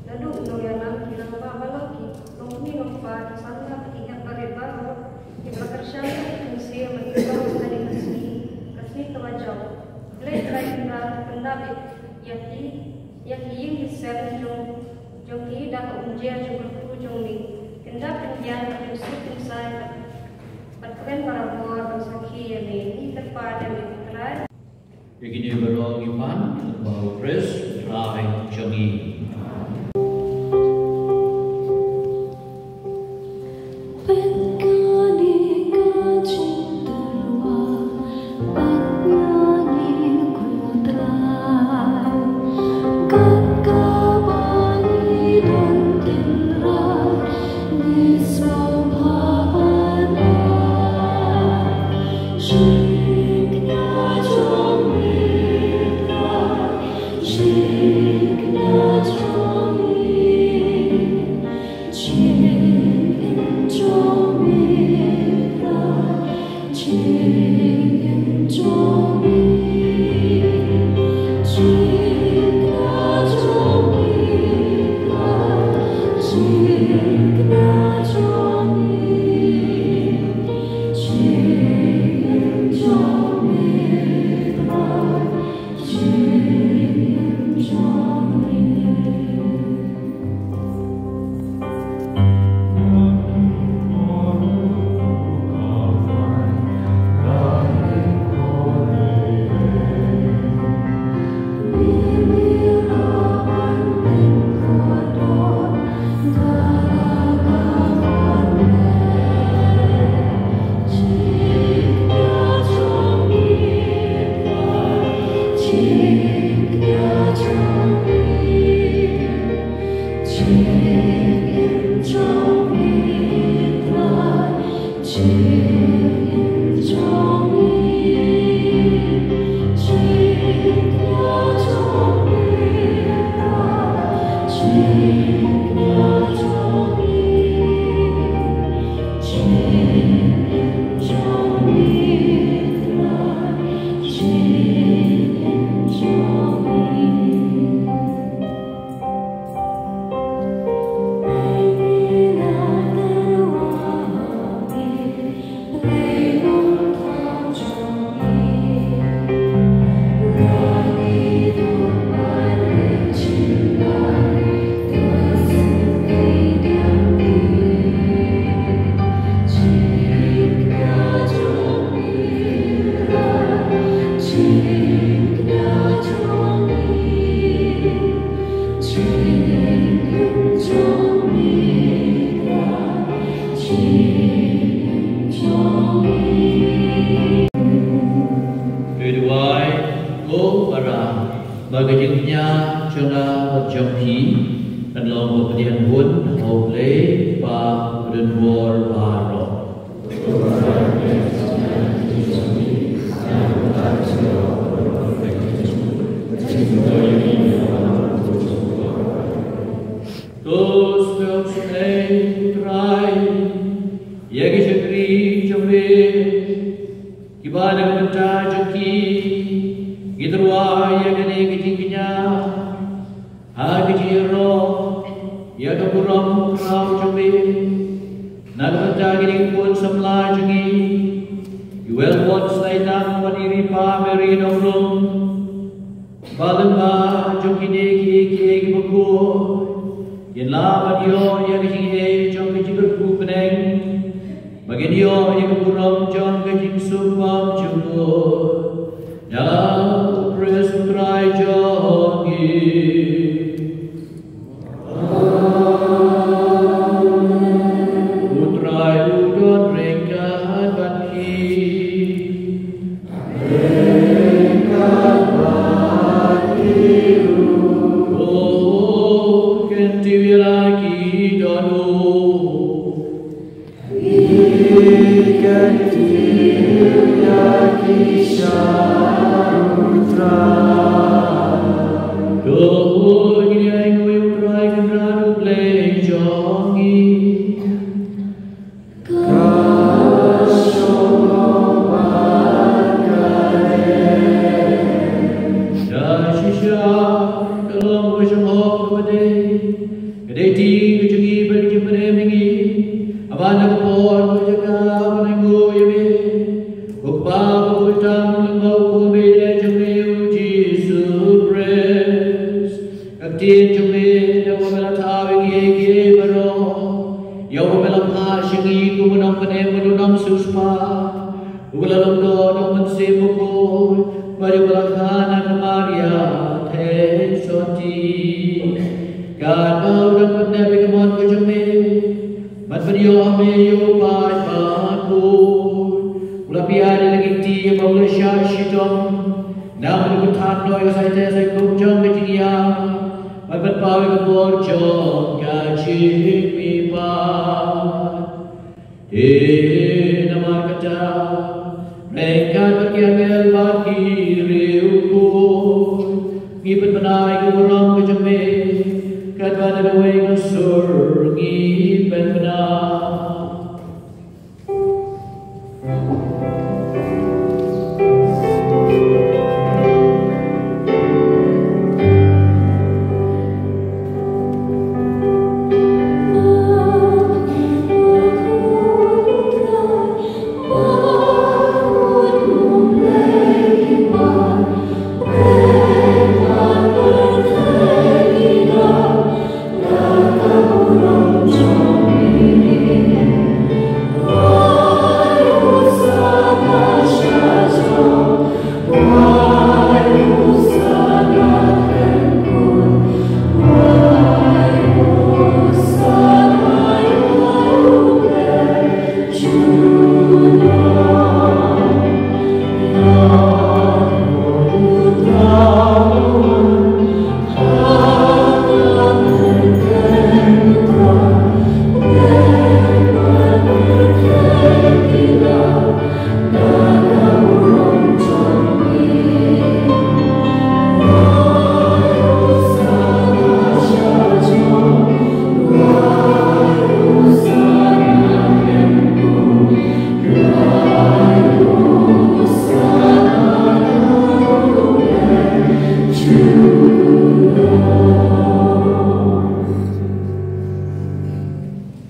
naduh u nongïalam, ki rangbah balang, ki longkmie longkpa, ki samla, ki hep barit baroh kiba la kyrshan ïa ka mynsiem ha kane ka sngi, ka sngi kaba jop. Blei Trai Kynrad pyndap ïa Ïa ki, ïa ki ïing ki sem jong, jong ki da ka umjer jong ka kyrkhu jong me. Kyndat kyndiang, kynsuk kynsai, bad, bad kren barabor ban sakhi ïa me. Ngi kyrpad ïa me, ko Trai. Ïa kine baroh ngi pan lyngba U Khrist U Trai jong ngi. Duwai, ko para, ba ka jingkñia jong nga bad jong phi kan long ka pdiang hun ha U Blei Kpa badonbor baroh. To sngewsih ei, ko Trai, ïa ki shakri jong me, kiba na ka bynta jong ki ngi tyrwa ïa kane ka jingkñia ha ka jingïaroh ïa ka burom khraw jong me. Na ka bynta kine ki khun samla jong ngi, i Welbon Slaitang bad i Ripa Mary Nongrum, ba lyngba jong kine kiei kiei kiba khuid kin lah ban ïoh ïa ka jingïeit jong ka jingkyrkhu bneng, ba kin ïoh ïa ka burom jong ka jingsuk bymjukut. Da U Khrist U Trai jong ngi. U Trai u don ryngkat bad phi. Ryngkat bad phi ruh. To kyntiew ïa la ki dohnud. Phi kyntiew ïa ki sha U Trai. To ngin ïainguh ïa U Trai Kynrad U Blei jong ngi. Ka shong bad ka dei. Shisha ka long ka shong kaba dei. Ka dei ka jong ngi bad ka jingpynim ïa ngi. Haba na ka por bad ka jaka ba ngi ainguh ïa me, ko Kpa ba kyrpang, lyngba U Khrist U Blei jong ngi U Jisu. U la long doh da u Mynsiem Bakhuid, bad u la kha na ka Maria Theisotti. Katba u dang pynneh bad ka mon ka jong me, bad pynïoh ha me ïa u paid bakhuid, u la pynïar ïa la ki kti ba u la shah shitom. Namar u than noh ïa ka sai teh sai khup jong ka jingïap, bad pynpaw ïa ka bor jong ka jingmihpat. Te namar kata, ryngkat bad ki angel bad ki riewkhuid, ngi pynbna ïa ka burom ka jong me, katba na kawei ka sur ngi pynbna.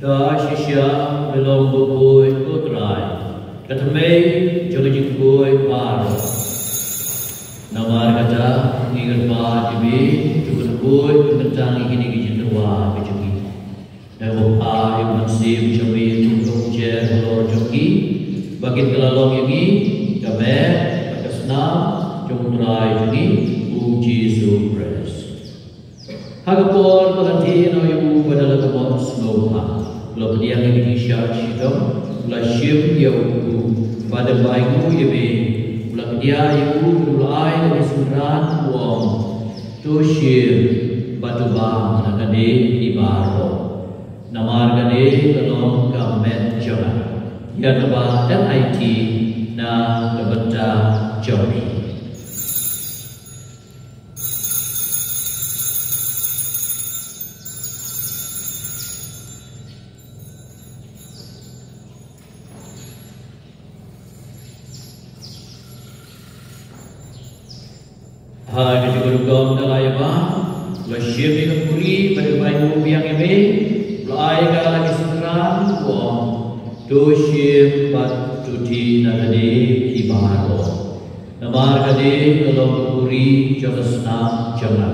Da shisha me long bakhuid, ko Trai, ka thymmei jong ka jingkhuid baroh. Namar kata, ngi kyrpad ïa me, to khuid, to kyntang ïa kine ki jingtyrwa ka jong ngi. Da kaba phah ïa u Mynsiem jong me, to khot jer halor jong ki, ba kin kylla long ïa ngi ka met bad ka snam jong u Trai jong ngi, u Jisu Khrist. Ha ka por ba la thied noh ïa u ba da la ka mon sngewbha, u la pdiang ïa ka jingshah shitom, u la shim ïa u kpu, bad da kaba ainguh ïa me, u la kdiah ïa u, bad u la ai da ka synran, u ong: To shim bad to bam na kane phi baroh. Namar kane ka long ka met jong nga, ïa kaba dang aiti na ka bynta jong phi. Ha ka jingrukom da la ïa bam, u la shim ïa ka khuri, bad da kaba ainguh biang ïa me, u la ai ïa ka ha ki synran, u ong: To shim bad to theh na kane phi baroh. Namar kane ka long ka khuri jong ka snam jong nga,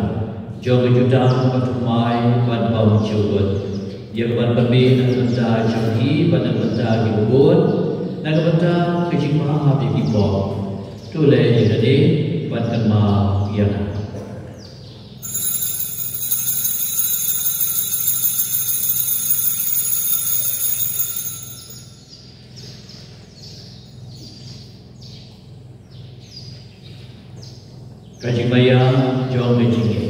jong ka jutang bathymmai bad bymjukut, ïa kaban pynmih na ka bynta jong phi bad na ka bynta kiba bun, na ka bynta ka jingmap ïa ki pop. To leh ïa kane ban kynmaw ïa nga. Ka jingmaïan jong ka jingngeit.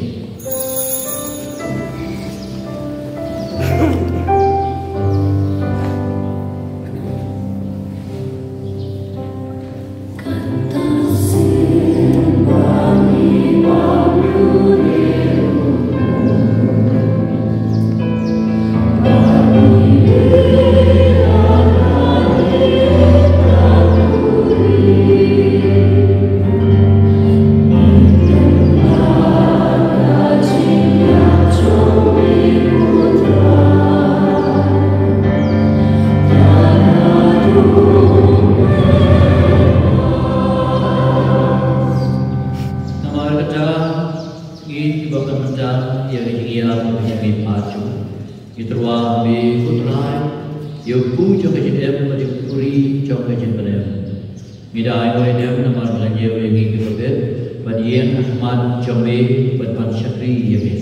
Ngi da ai nguh ïa me namar me la ñiew ïa ngi kiba bit ban ïeng ha khmat jong me bad ban shakri ïa me.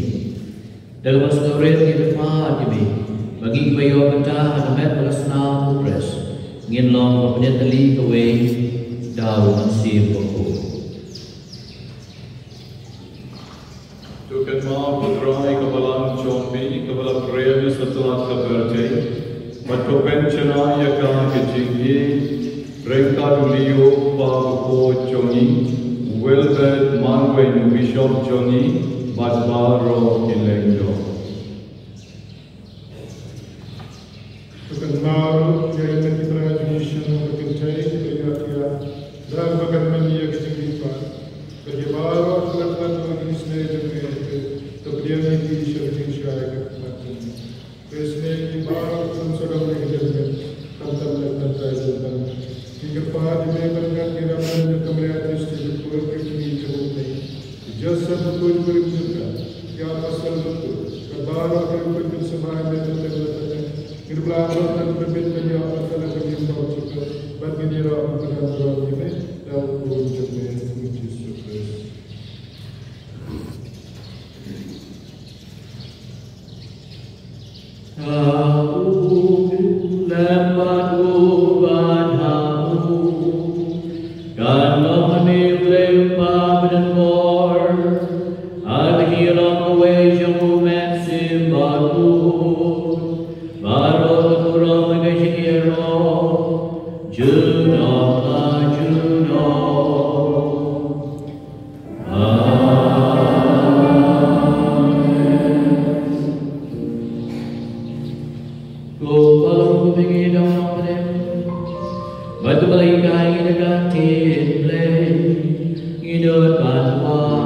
Da kaba sngewrit ngi kyrpad ïa me ba ngi kiba ïoh bynta ha ka met bad ka snam u Khrist ngin long ba pynïatylli kawei da u Mynsiem Bakhuid. To kynmaw, ko Trai, ka balang jong me kaba la pynrem ïa satlak ka pyrthei, bad to pynshai ïa ka ha ka jingïeit ryngkat u Leo, u kpa bakhuid jong ngi, u Wilbert Marwein, u bishop jong ngi, bad baroh ki lyngdoh. To kynmaw ruh ïa i Mei Trai jong ngi sha ka kynthei kaba ïaid ïa da kaba kynmaw ïa ka jingïeit ba ïa baroh ki lad lad ba ki isynei jong ngi, to pdiang ïa ki sha ka jingshai ka khmat jong ngi. Ka isynei ki baroh ki sawdong ïa ka jingïeit khamtam lem lem trai jong ngi. Ngi kyrpad ïa me ban ngat ngi ram lem ïa ka Maria Theisotti bakhuid, ka kmie jong U Blei, Joseph bakhuid, barim jong ka, ki apostol bakhuid, bad baroh ki bakhuid kiba sngewbha ïa me teng teng lem lem. Ngi dei ban ïoh ban pynbeit ban ïoh apostol ka jingbaw jong ka, bad ngin ïaroh ban kyrdan burom ïa me da U Khun jong me U Jisu Khrist. Ha u lem bad u bad ha u kan long ha me U Blei U Kpa badonbor, ha ka jinglong kawei jong U Mynsiem Bakhuid, baroh ka burom bad ka jingïaroh junom la junom. Ko Kpa long kumne, ngi dang nongpdem bad kumba la hikai ngi da ka ktien Blei, ngi don ban wad.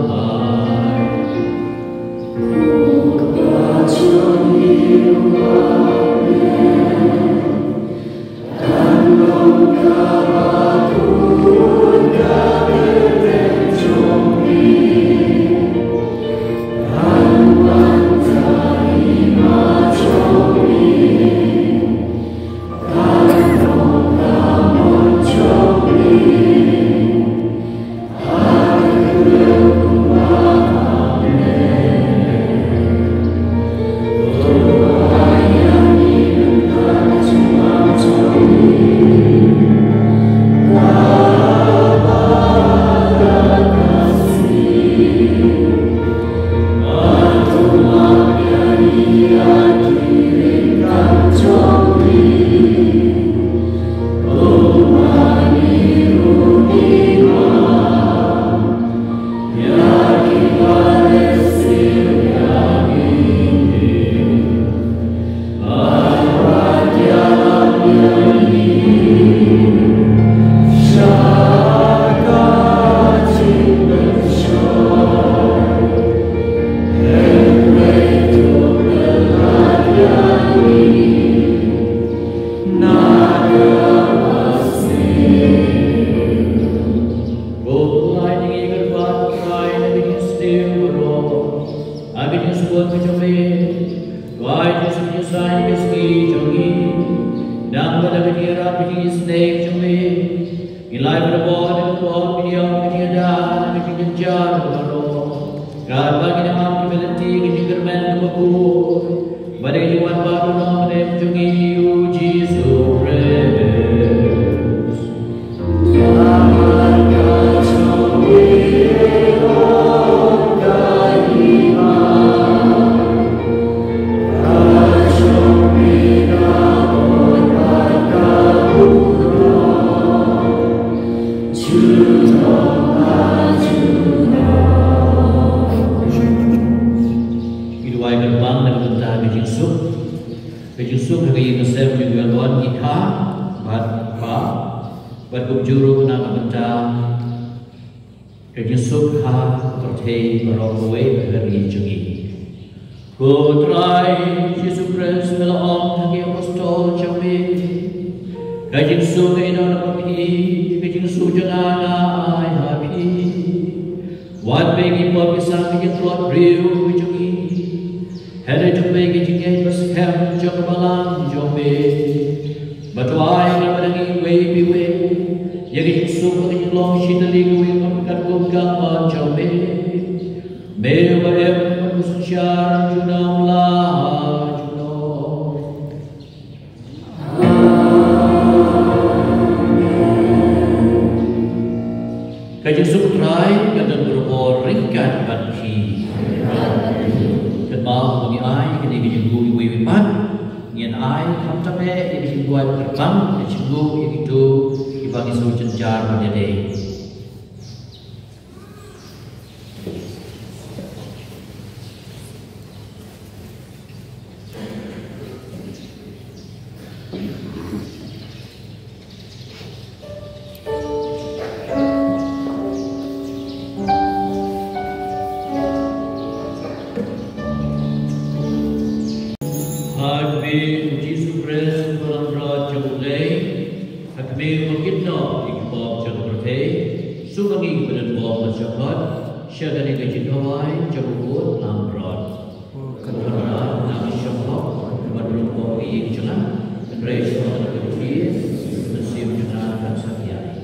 Ko Blei ngi kyrpad, Trai, na ka jingsniew baroh ha ka jingsuk ka jong me, to ai jingsuk jingsaiñ ka sngi jong ngi, nangta da ka jingïarap ka jingisynei ka jong me, ngin lai bad bor da ka pop, ngin ïoh ka jingïada, ka jingjynjar baroh, katba ngin ïa map kiba lynti ka jingkyrmen kaba khuid bad ka jingwan baroh na U Mynsiem jong ngi U Jisu Khrist. Ngi duwai kyrpang na ka bynta ka jingsuk, ka jingsuk ha ka ïing ka sem jong ki kha bad kpa, bad kumjuh ruh na ka bynta ka jingsuk ha ka pyrthei baroh kawei ka ri jong ngi. Ko Trai Jisu Khrist, me la ong ha ki apostol jong me, ka jingsuk ka ïadei bad phi, ka jingsuk jong nga nga ai ha phi. Wat peit ïa ki pop ki sang, ka jingtlot briew ka jong ngi, hynrei to peit ka jingngeit ba skhem jong ka balang jong me. Bad to ai ïa ngi iwei pa iwei Ïa ka jingsuk bad ka jinglong shi tylli kawei kum katkum ka mon jong me. Me uba em bad u synshar junom la junom. Ka jingsuk Trai kan don baroh ryngkat bad phi. Kynmaw ba ngi ai kane ka jingkhuslai iwei ïa iwei pat, ngin ai khamtam eh ïa ka jingkwah kyrpang, ka jingkhuslai ïa kito kiba ngi sngewjynjar ban ïadei. Ha khmih u Jisu Khrist uba langbrot jong U Blei, ha khmih uba kit noh ïa ki pop jong ka pyrthei, sngewbha ngin ïa pynbor bad shakhmat sha kane ka jingkhawai jong u khun langbrot. Ko Kynrad, nang ïa shakhmat, kaba dang pop ïa ka jingngeit, hynrei shakhmat ka jingïeit, ka mynsiem jong nga kan sa ïaid.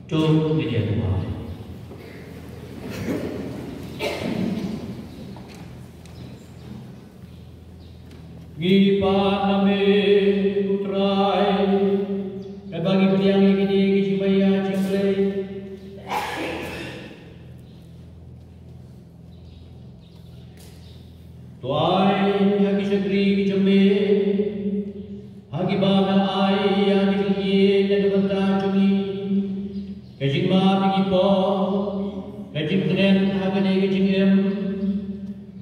Tum bidia dua. Ngi pan na me, U Trai, kaba ngi pdiang ïa kine ki jingmaya jingkhlaiñ. To ai ha ki shakri ki jong me, ha kiba me ai ïa ki jingïeit na ka bynta jong ngi, ka jingmap ïa ki pop, ka jingkren ha kane ka jingim,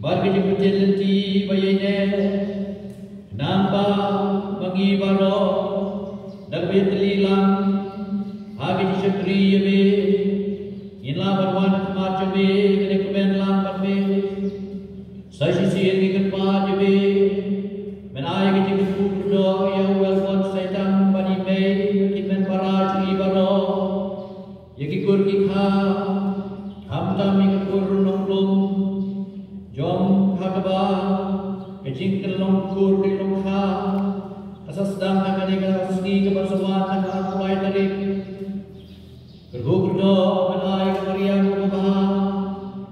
bad ka jingpynthikna lynti ba ïaineh. Nangba ma ngi baroh, da kaba ïatylli lang ha ka jingshakri ïa me, ngin lah ban wan ha khmat jong me, kane ka kmen lang bad me. Sa shisien ngi kyrpad ïa me, men ai ka jingkyrkhu kyrdoh ïa u Elgon Saitang bad i mei, ki hynmen para jong ngi baroh. Ïa ki kur ki kha, khamtam ïa ka kur nonglum, jong ha kaba ka jingkynlong kur kynlong kha ka sa sdang ha kane ka sngi kaba sa wan, ha ka arphew lai tarik. Kyrkhu kyrdoh, men ai ka mariang kaba bha,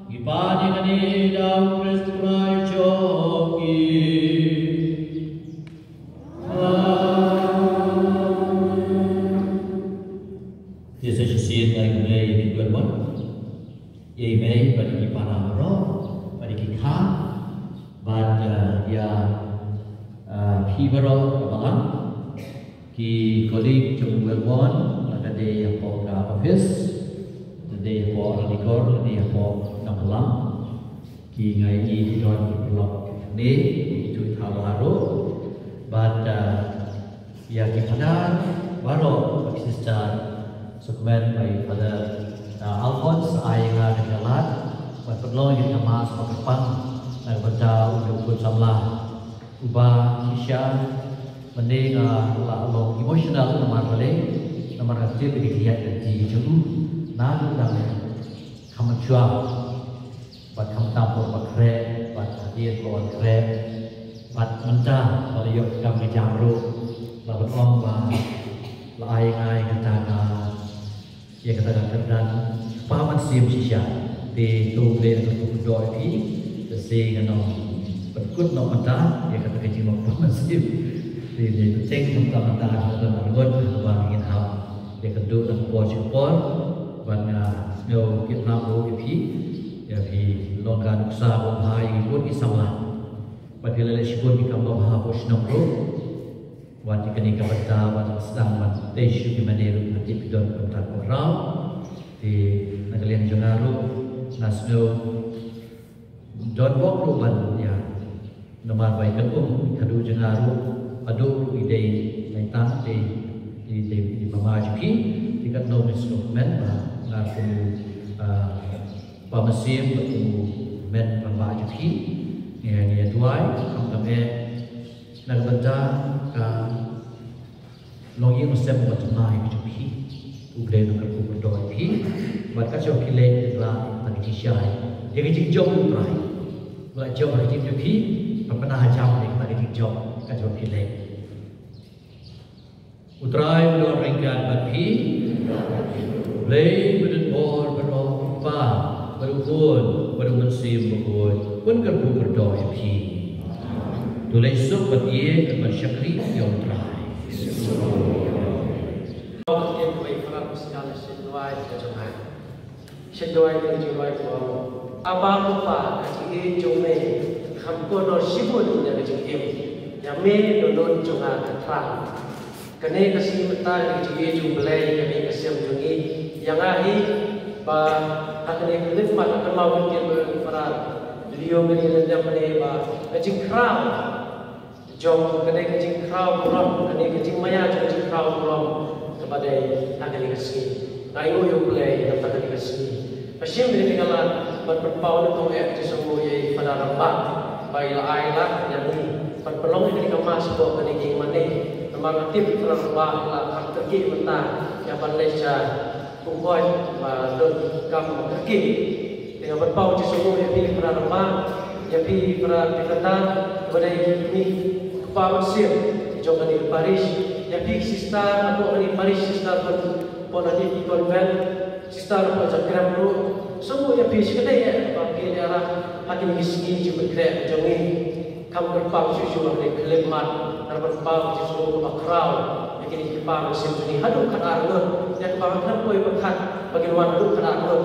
ngi pan ïa kane da U Khrist U Trai jong ngi. Te sa shisien ngi ai khublei ïa phi Kynwon, ïa i mei bad ïa ki para baroh, bad ïa ki kha, bad, eh, ïa, eh, phi baroh ka balang, ki colleague jong u Kynwon, la ka dei hapoh ka office, la dei hapoh Ranikor, la dei hapoh Nonglam. Ki ngai i ki don ki paralok ne, ki tu thaw haru. Bad, uh, ïa ki phadar baroh, ki sister, sukmen bai Father, uh, Alphonse, ai nga da ka lad, bad pynlong ïa ka mass ba kyrpang na ka bynta u Dr. Samla. Uba shisha, mynne nga la long emotional namar balei, namar nga tip ïa ka jingïaid lynti jong u, naduh dang kham mature. Bad khamtam por ba khreh, bad hadien ba wan khreh, bad mynta ba la ïoh kam ka jam ruh, la ban ong ba la ai ngai kata ka, ïa kata ka kyrdan kpa mynsiem shisha. Te to U Blei un kyrkhu kyrdoh ïa phi, te sa ngan ong pynkut noh mynta ïa kata ka jingmut kpa mynsiem. Te dei bteng khamtam mynta ha ka kyrdan arngut ba ngin hap ïakynduh na ka por sha ka por, bad nga sngew kit nang ruh ïa phi. Ïa phi long ka nuksa ba bha ïa ngi bun ki samla. Bad phi la leh shibun ki kam ba bha hapoh shnong ruh. Wat ïa kane ka bynta, wat sdang, wat tei shuh ki mane ruh, nga tip phi don ka bynta kaba khraw. Te na ka liang jong nga ruh, nga sngew don bok ruh ban ïa, namar ba i kynum i khadduh jong nga ruh haduh ruh i dei lai tang, i dei, i dei, i dei mama jong phi. Te katno ngin sngewkmen ba nga kum u, ah, kpa mynsiem bad kum u hynmen rangbah jong phi. Ngi, ngi ïa duwai, khamtam eh Na ka bynta ka longïing longsem bad jong nga ïa ka jong phi, U Blei un kyrkhu kyrdoh ïa phi. Bad ka jong phi leh, ka la, ka jingshai ïa ka jingjop U Trai. Ba la jop ha ka jingim jong phi, ba pynah ha jam ïa ka jingjop ka jong phi leh. U Trai un don ryngkat bad phi. Blei ba don bor baroh, U Kpa bad U Khun bad U Mynsiem Bakhuid, un kyrkhu kyrdoh ïa phi. To leit suk bad ïeit bad shakri ïa U Trai. Sha duwai ka jong nga. Sha duwai ka jong nga. Aba Kpa, ka jingïeit jong me kham kordor shibun ïa ka jingim. Ïa me dohnud jong nga ka thrang. Kane ka sngi mynta ka jingïeit jong U Blei, kane ka sem jong ngi. Ïa nga hi ba ha kane ka lyndet ma ka kynmaw ka kyrmen Phadar Leo, kane ka lyndet ma ne ba ka jingkhraw jong kane ka jingkhraw burom, kane ka jingmaïa jong ka jingkhraw burom kaba dei ha kane ka sngi. Nga ainguh ïa U Blei namar kane ka sngi. Nga shim ïa kane ka lad ban pynpaw na kong eh ka jingsngewnguh ïa i Phadar Rangbah ba i la ai lad ïa ngi ban pynlong ïa kane ka mass hapoh kane ka ïing mane. Namar nga tip i Phadar Rangbah i la kham kyrkieh mynta ïa ban leit sha u koit ba donkam kyrkieh. Te nga pynpaw jingsngewnguh ïa phi Phadar Rangbah, ïa phi Phadar Defender, ba dei kine ki kpa mynsiem jong kane ka parish, ïa phi sister hapoh kane ka parish, sister Bon, Bonaditi Convent, sister hapoh Jakrem ruh. Sngewnguh ïa phi shikatdei eh ba phi la ïarap ha kine ki sngi jingpynkhreh jong ngi. Kham kyrpang shuh shuh ha kane ka khyllipmat, ngan pynpaw jingsngew kaba khraw ïa kine ki kpa mynsiem jong ngi haduh khatar ngut, ïa kaba nga khlem poi pyrkhat ba kin wan haduh khatar ngut.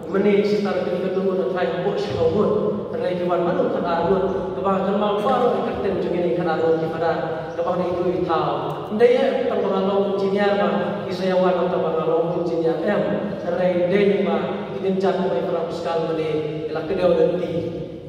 Mynne ki sister kine ki don ngut, nga tharai hapoh shiphew ngut, hynrei ki wan haduh khatar ngut. Kaba nga kynmaw baroh ïa ka kyrteng jong kine khatar ngut ki Phadar, kaba nga ïohi thaw. Ym dei eh tang ba nga long engineer ba ki sa ïa wan tang ba nga long engineer, em. Hynrei dei ba ki dien jait ba i Phadar Pascal mynne i la kdew lynti.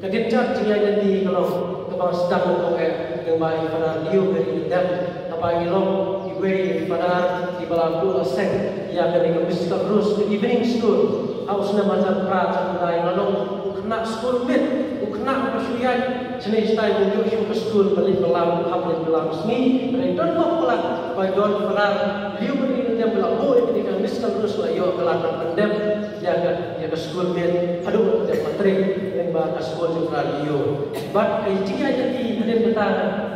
Ka dien jait jingïaid lynti ka long kaba nga sdang na kong eh, lyngba i Phadar Leo Henry Lyngdoh, haba i long iwei i Phadar iba la buh la seng ïa kane ka Mystical Rose Evening School ha u snem ar hajar phra, jong u dei, nga long u khynnah skul miet, u khynnah uba shu ïaid shane shatai, u ïoh shuh ka skul, ba leit ba lam, hap leit ba lam sngi. Hynrei don bok palat ba don Phadar Leo Henry Lyngdoh ba la buh ïa kane ka Mystical Rose, la ïoh ka lad ban pyndep ïa ka, ïa ka skul miet haduh ba dep matric lyngba ka skul jong Phadar Leo. Bad ka jingïaid lynti hadien kata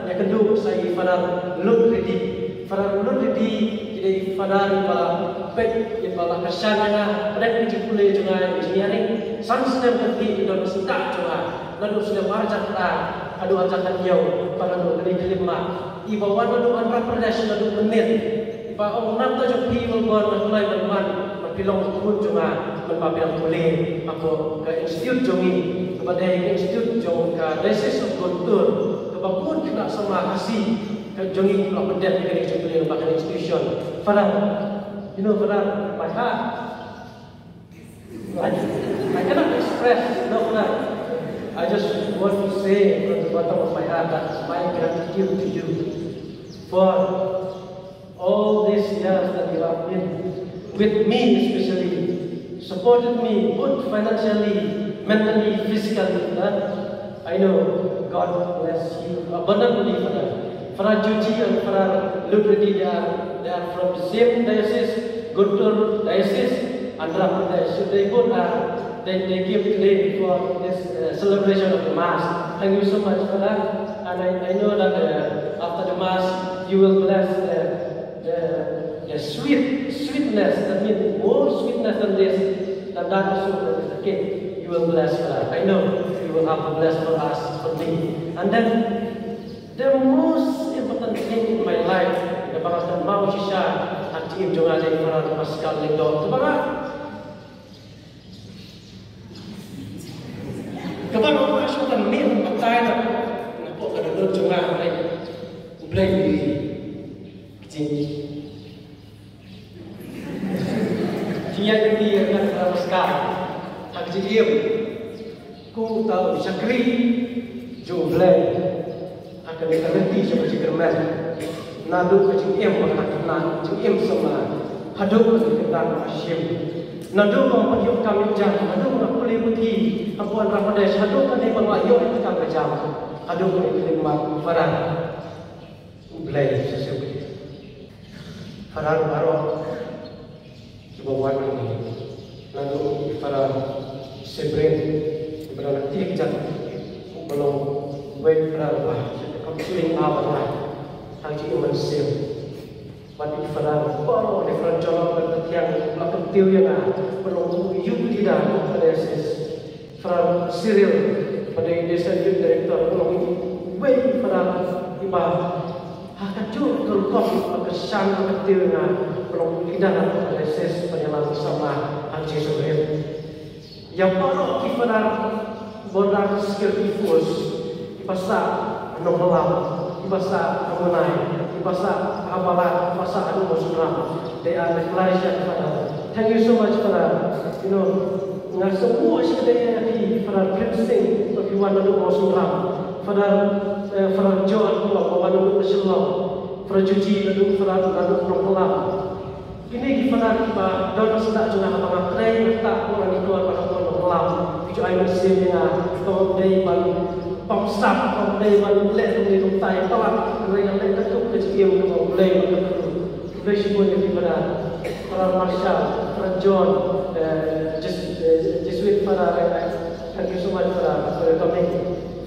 ïakynduh sa i Phadar Lun Reddy. Phadar Lun Reddy ki dei Phadar iba la peit, iba la kyrshan ïa nga hapdeng ka jingpule jong nga engineering. San snem kyrkieh ki don sngewthuh jong nga, naduh snem ar hajar khatar haduh ar hajar khathynñiew, bad naduh kane ka khyllipmat. Iba wan naduh Andhra Pradesh, naduh mynnin. Iba ong, nangta jong phi Melbourne, nga kloi ban wan ban pynlong khun jong nga, ban ba pynlong pule hapoh ka institute jong ngi, kaba dei ka institute jong ka Diocese of Guntur, kaba bun khynnah samla Khasi ka jong ngi ki la pyndep ïa kane ka jingpule ba kane institution. Father, you know, Father, my heart, I, I cannot express, no, Father. I just want to say from the bottom of my heart that my gratitude to you for all these years that you have been with me, especially supported me both financially, mentally, physically. Huh? I know God bless you abundantly, Father. Father Juji and Father Lun Reddy, they are, they are from the same diocese, Guntur Diocese, Andhra Pradesh. So they both are, they, they came today for this uh, celebration of the Mass. Thank you so much, Father. And I, I know that uh, after the Mass, you will bless the, the, the sweet, sweetness, that means more sweetness than this, than that also, that is the cake. You will bless, Father. I know you will have a bless for us, for me. And then, the most important thing in my life, kaba nga kynmaw shisha ha ka jingim jong nga, dei Father Pascal Lyngdoh. Kaba nga, kaba nga ong, shu kan mih batai na, napoh ka dohnud jong nga, dei U Blei. Ka jing Jingïaid lynti ïa ka Pascal ha ka jingim kum uta u shakri jong U Blei ha kane ka lynti jong ka jingkyrmen. Naduh ka jingim ba ka khynnah, jingim samla, haduh ka jingkyrdan ba ka shim, naduh ba nga pynïoh kam ïoh jam, naduh ba nga pule puthi hapoh Andhra Pradesh, haduh kane ba nga la ïoh ïa ka kam ka jam, haduh kane ka jingma Father. Blei sa shisien. Para baroh kiba wan hangne, naduh i Para Sebren, i Para Nakti Kjat, uba long uwei u Para ba kam shym la wan ha ka jingim mynsiem. Bad i Para baroh, i Para John, i Para Thiang, ba la kyntiew ïa nga, ba long u youth leader ka diocese. Para Cyril, ba dei Diocese Youth Director, ba long uwei u Para iba ha kajuh ka rukom ba kyrshan, ba kyntiew ïa nga, ba long u leader ka diocese, ban ïalam samla ha ka jingïasyriem. Ïa baroh ki Para border security force, kiba sah ha Nongkyllap, kiba sah ha Mawlai, kiba sah ha Balat, kiba sah ha Mawsynram. They are the Christian Father. Thank you so much, Father. You know, nga sngewbha shibun ïa phi, Father Prem Singh, ba phi wan naduh Mawsynram. Father, eh, Father John, ba wan naduh Shillong. Father Juji, naduh, Father, naduh Nongkyllap. Kine ki Father kiba don ha sla jong nga, haba nga trei, nga ktah por ha Nongkyllap, ha Nongkyllap. Ki ju ai mynsiem ïa nga, kam dei ban pynshai, kam dei ban leh kumne kumtai palat, hynrei nga leh katkum ka jingim kaba U Blei u la kyrkhu. Khublei shibun ïa ki Father, Father Marshall, Father John, eh, Jes-, eh, Jesuit Father, eh, thank you so much, Father, for your coming.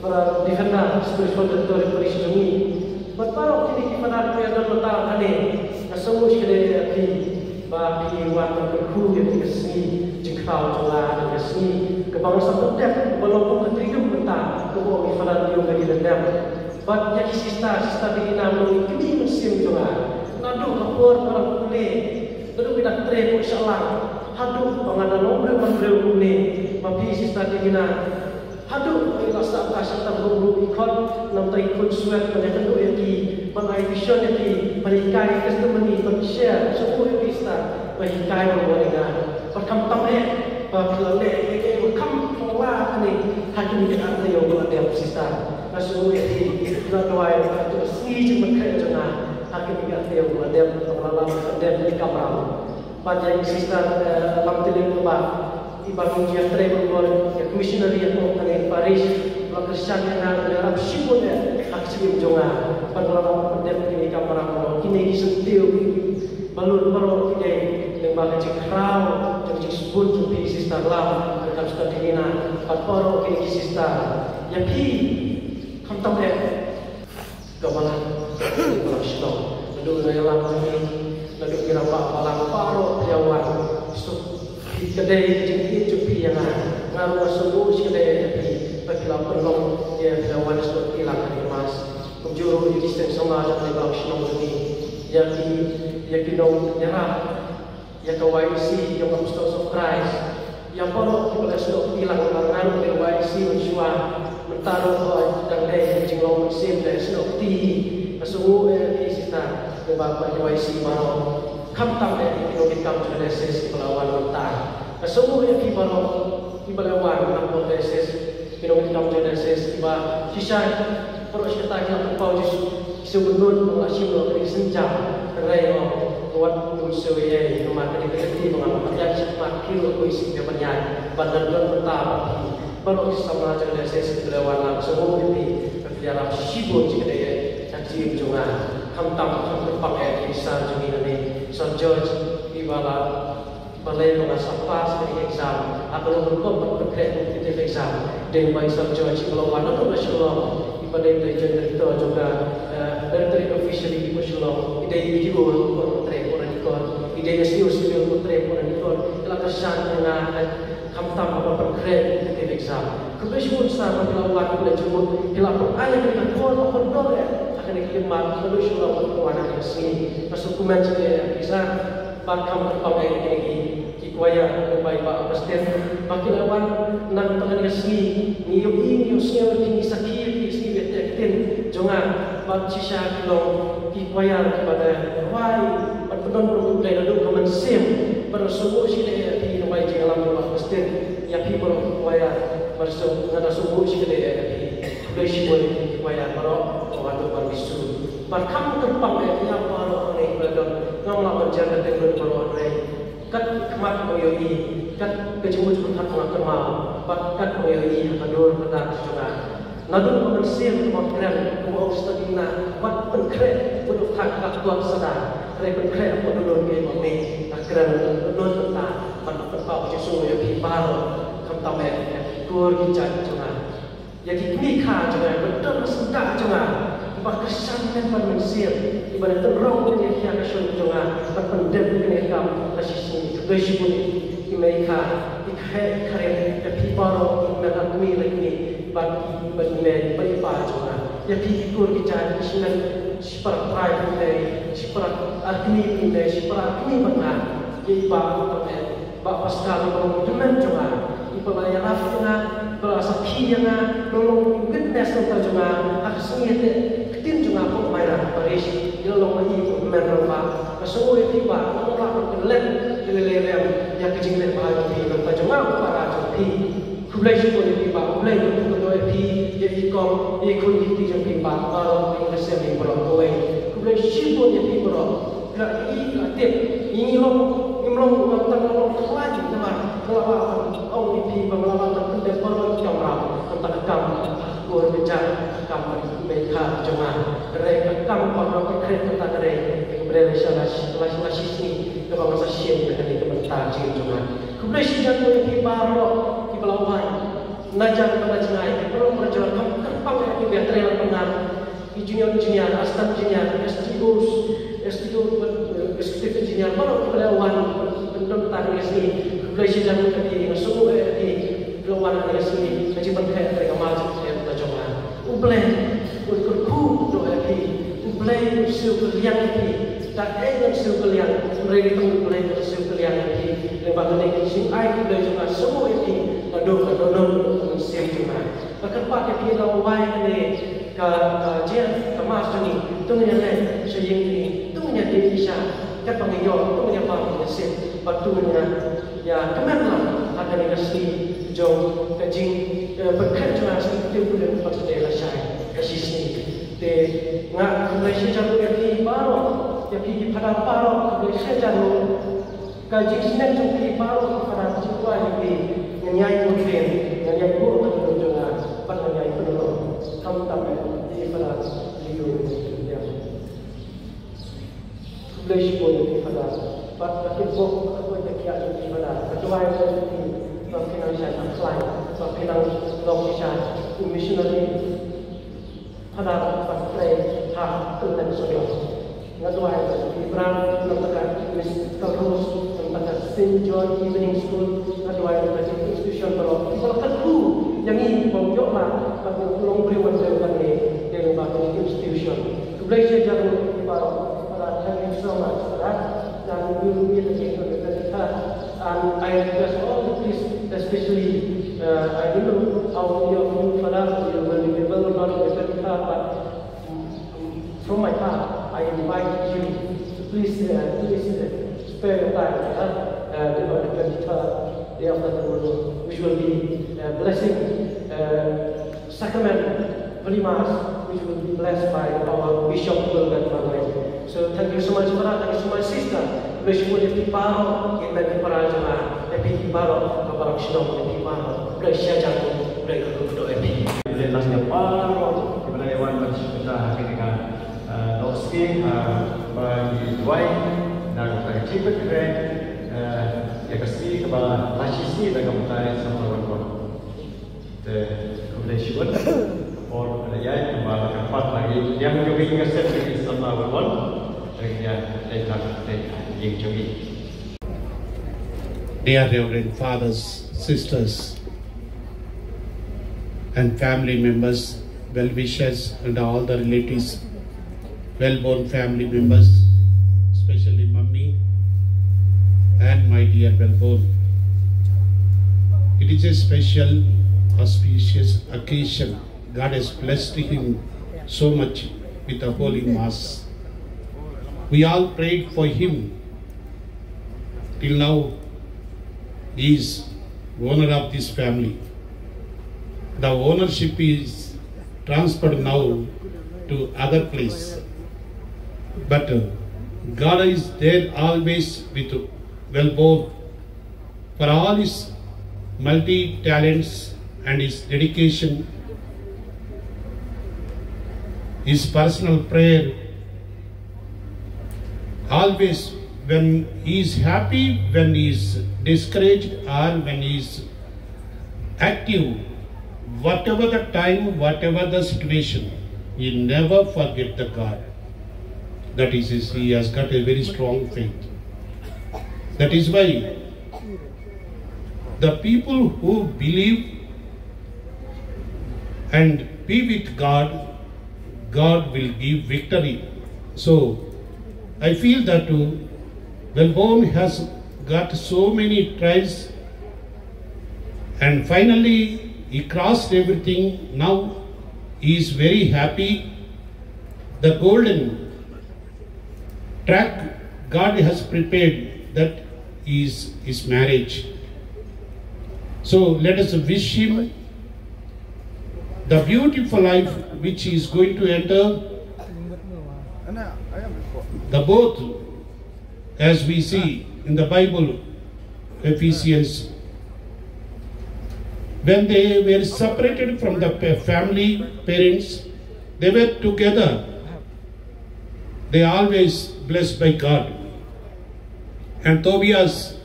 Father Defender, Spiritual Director, Parish jong ngi. Bad baroh kine ki Father kiba don mynta hangne, nga sngewbha shibun ïa phi, ba phi wan ban kyrkhu ïa kane ka sngi jingkhraw jong nga, kane ka sngi kaba nga sa pyndep, ba long kum ka Triduum mynta, kaba ong i Father Leo Gadilendem. Bad ïa ki sister, Sister Delina, ba long i kmie mynsiem jong nga. Naduh ka por ba nga pule, naduh ba nga trei hapoh Shillong, haduh ba nga dang long briew ban briew kumne, ba phi Sister Delina, haduh ba i la sah ka sha Tarhun ruh i khot, namar i khun swet ban ïakynduh ïa ki, ban ai tuition ïa ki, ban hikai testimony, ban share, sngewbha ïa ki Sister, ban hikai bad wan ïa nga. Bad khamtam eh ba phi la leh ïa kaei ba kham phylla kane ha kine ki ar taïew ba la dep, Sister. Nga sngewbha ïa phi, phi la duwai ïa ka sngi jingpynkhreh jong nga ha kine ki ar taïew ba la dep, ba la lam pyndep ïa ki kamram. Bad ïa i Sister, eh, Lamtilieng Lubak, iba ngi ïa trei bor bor, ïa ka missionary hapoh kane ka parish, ba la kyrshan ïa nga, ïarap shibun ïa ka jingim jong nga. Bad la wan pyndep kine ki kamram, kine ki syntiew, balloon baroh ki dei lyngba ka jingkhraw, ka jingsbun jong phi Sister Lam, ka Sister Delina, bad baroh kine ki sister. Ïa phi, khamtam eh, ka balang, ka balang shnong. Naduh na ïalam jong ngi, naduh ngi rangbah balang baroh phi ïa wan. Suk phi ka dei ka jingïeit jong phi ïa nga. Nga ruh nga sngewbha shibun ïa phi, ba phi la pynlong ïa phi la wan suk phi la ka Mass. Kumjuh ruh ïa ki seng samla jong ngi balang shnong jong ngi. Ïa ki, ïa ki nongïarap. Ïa ka Y E C, Young Apostles of Christ. Ïa baroh kiba la snoh kti lang, namar nga ruh ka Y E C mynshuwa. Mynta ruh ka dang dei ka jinglong mynsiem, la snoh kti. Nga sngewbha ïa phi sister, kiba, ba ka Y E C baroh. Khamtam ïa ki nongkitkam jong ka diocese kiba la wan mynta. Nga sngewbha ïa phi baroh kiba la wan na ka diocese. Ki nongkitkam jong ka diocese kiba shisha baroh shi katta ki la pynpaw Jisu, ki sngewbynnud ba la shim noh kane ka sienjam. Hynrei ong, wat nym sngewsih ïa, namar kane ka lynti ba nga la pynïaid shakhmat, phi ruh phi isih phi pynïaid. Bad nga don bynta bad phi. Baroh ki samla jong ka diocese kiba la wan, nga sngewbha ïa phi, ba phi ïarap shibun jingkyrkhu ïa ka jingim jong nga. Khamtam, kham kyrpang ïa ki sir jong ngi nangne, Sir George, kiba la Balei ba nga sa pass kane ka exam, ha ka long rukom ban pynkhreh competitive exam. Dei ba i Sir George ba la wan naduh na Shillong, i ba dei Adjunct Director jong ka, eh, Directorate of Fishery hapoh Shillong, i dei i D O hapoh Ranikor, i dei S D O Civil hapoh Ranikor, i la kyrshan ïa nga, eh, khamtam ban pynkhreh competitive exam. Khublei shibun sir ba phi la wan, phi la jingmut, phi la pynai ïa kane ka khon, ka khon dor eh, ha kane ka khyndiat, naduh Shillong ban wan ha kane ka sngi. Nga sngewkmen shibun ïa phi sir. Bad kham kyrpang ïa kine ki, ki choir, lyngba i Bah Augustine. Ba ki la wan na kane ka sngi, ngi ïohi, ngi ïohsngew, ngi sakhi ïa kine ki sngi ba ïateh ktien jong nga. Bad shisha ki long ki choir kiba da rwai bad pyndonkam ïa U Blei naduh ka mynsiem. Bad nga sngewbha shibun ïa phi, lyngba i jingïalam i Bah Augustine, ïa phi baroh ki choir. Bad sngewbha, nga da sngewbha shibun ïa phi. Khublei shibun ïa ki choir baroh, Kynrad Bah Jisu. Bad kham kyrpang ïa phi baroh hangne ba don, ngam lah ban jer kyrteng baroh hangne. Kat khmat ba nga ïohi, kat ka jingmut jingpyrkhat ba nga kynmaw, bad kat ba nga ïohi ha ka dur ka dar jong nga. Naduh ba mynsiem ka ba kren, ka ba ong stadina, wat pynkhreh, wat u thak ka kwah sada, hynrei pynkhreh, wat u don ka ba me, ka kren, don don ta, ban pynpaw Jisu ïa phi baroh, khamtam eh, ïa ki kur ki jait jong nga. Ïa ki kmie kha jong nga, ban don syndah jong nga, ki ba kyrshan men ban mynsiem, ki ba don rong ïa ka shon jong nga, ban pyndep ïa ka kam, ka shisngi, ka dei shibun, ki mei kha, ki khe, ki kha ïa phi baroh, ki mei kha kmie lei kmie, bad ki bad i mei bad i pa jong nga. Ïa phi ki kur ki jait ki shnong, shipara trai phi mei, shipara arkni phi mei, shipara arkni bad nga. Ïa i ba ka mei, ba Pascal ba long dumen jong nga. I ba la ïarap ïa nga, ba la sakhi ïa nga, ba long witness nangta jong nga. Ha ka sngi te ktien jong nga pok mai na parish. Ïa long ma i pok men rong ba. Ka sngew ïa phi ba, ka ong ba ka let, ïa le le rem, ïa ka jingleh ba jong phi, nangta jong nga, para jong phi. Khublei shibun ïa phi ba, khublei ïa phi, khublei ïa phi, ïa i kong, ïa i khun ïa i kti jong phi ba, baroh ïa ka sem ïa baroh kawei. Khublei shibun ïa phi baroh. Ka i ka tip, i ngi long, ngim long, ngam tang long khlaiñ, namar, nga la ba, ong ïa phi ba, nga la ba, tang pyndep baroh i kamram, tang ka kam, ha ka kur ka jait, ka kam, mei kha jong nga. Hynrei ka kam ba nga pynkhreh kata ka dei, ka briew sha la, la, la shisngi, kaba nga sa shim ïa kane ka bynta jingim jong nga. Khublei shihajar nguh ïa phi baroh kiba la wan. Na jan bad na jngai, baroh baroh jngai, kam kyrpang ïa phi ba trei lang pyngan. Ki junior engineer, assistant engineer, S T Os, S T O, eh, executive engineer, baroh kiba la wan, pynton ta ka sngi. Khublei shihajar nguh ïa phi, nga sngewnguh ïa phi, kiba la wan ha ka sngi, ka jingpynkhreh, ka jingpynkhreh, ka jong nga. U Blei, u kyrkhu, u doh ïa phi. U Blei, u siew kylliang ïa phi. Da ei ngan siew kylliang, hynrei tang u Blei u siew kylliang ïa phi. Lyngba kane ka jingai khublei jong nga, siew ïa phi, naduh ka dohnud ka mynsiem jong nga. Nga kyrpad ïa phi, la wai kane ka, ka jia, ka mass jong ngi, to ngin ïaleh sha ïing jong ngi, to ngin ïadei sha katba ngi ïoh, to ngin ïabam ïasep, bad to ngin ïa ïa kmen lang ha kane ka sngi jong ka jing, eh, pynkhreh jong nga, sngi Ktien Kurim, bad ka dei lashai ka shisngi. Te nga khublei shihajar nguh ïa phi baroh, ïa phi ki phadar baroh, khublei shihajar nguh. Ka jingsneng jong phi baroh ki phadar, ka jingkwah jong phi, ngan ïai bud ïa phi, ngan ïai buh ha ka doh jong nga, bad ngan ïai pynlong. Khamtam eh ïa i phadar Leo William. Khublei shibun ïa phi phadar. Bad ka tip bok ka khuid ka khiah jong phi phadar. Nga duwai ïa phi ba phin nang shah khlaiñ, ba phin nang long shisha u missionary phadar ba trei ha kylliang sorry. Nga duwai ïa phi Bram, nangta ka Miss Kalros, nangta ka Saint John Evening School, nga duwai ïa phi institution baroh. Ba la kyrkhu ïa ngi ba ïoh ba, ba long briew ban trei ban ngi, dei ba institution. Khublei shihajar nguh ïa phi baroh, Father, thank you so much for that. And we will meet again on the twenty-third. And I request all the priests, especially, uh, I don't know how many of you, Father, you will be able or not on the twenty-third, but, mm, from my heart, I invite you to please, uh, please, uh, spare your time, uh, uh, on the twenty-third, day after tomorrow, which will be a blessing, uh, sacrament, Holy Mass, which will be blessed by our Bishop Wilbert Marwei. So thank you so much, brother. Thank you so much, sister. Khublei shibun ïa phi baroh, ïa phi para jong nga, ïa phi baroh, ka baroh shnong, ïa phi baroh. Khublei shihajar, khublei ka khublei ïa phi. Khublei lang ïa baroh, khublei wan ban sngewthuh ha kane ka, eh, dohsngi, eh, ba ngi duwai, na ka jingpynkhreh, eh, ïa ka sngi kaba la shi sngi na ka bynta samla wanwan. Te, khublei shibun. Por ka la ïaid, kumba la kyrpad na i, ïa ka ïing ka sem ka samla wanwan. Te ïa, te ka, te ka ïing jong i. Dear Reverend Fathers, Sisters, and family members, well wishers, and all the relatives, well-born family members, especially Mummy and my dear well-born. It is a special, auspicious occasion. God has blessed him so much with the Holy Mass. We all prayed for him. Till now, he is owner of this family. The ownership is transferred now to other place. But, uh, God is there always with Wellborn for all his multi talents and his dedication His personal prayer, always when he is happy, when he is discouraged, or when he is active, whatever the time, whatever the situation, he never forget the God. That is, he has got a very strong faith. That is why the people who believe and be with God, God will give victory. So I feel that too. Melbourne has got so many trials, and finally he crossed everything. Now he is very happy. The golden track God has prepared, that is his marriage. So let us wish him the beautiful life which he is going to enter. The both, as we see in the Bible, Ephesians, when they were separated from the pa- family, parents, they were together. They always blessed by God. And Tobias,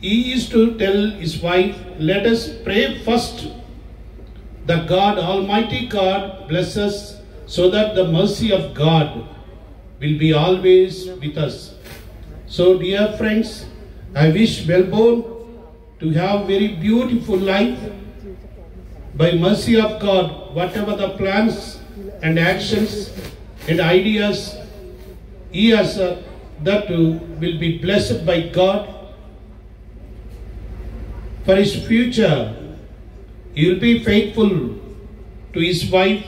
he used to tell his wife, "Let us pray first. The God, Almighty God, bless us so that the mercy of God will be always with us." So, dear friends, I wish Melbourne to have very beautiful life. By mercy of God, whatever the plans and actions and ideas he has, uh, that too will be blessed by God. For his future, he will be faithful to his wife.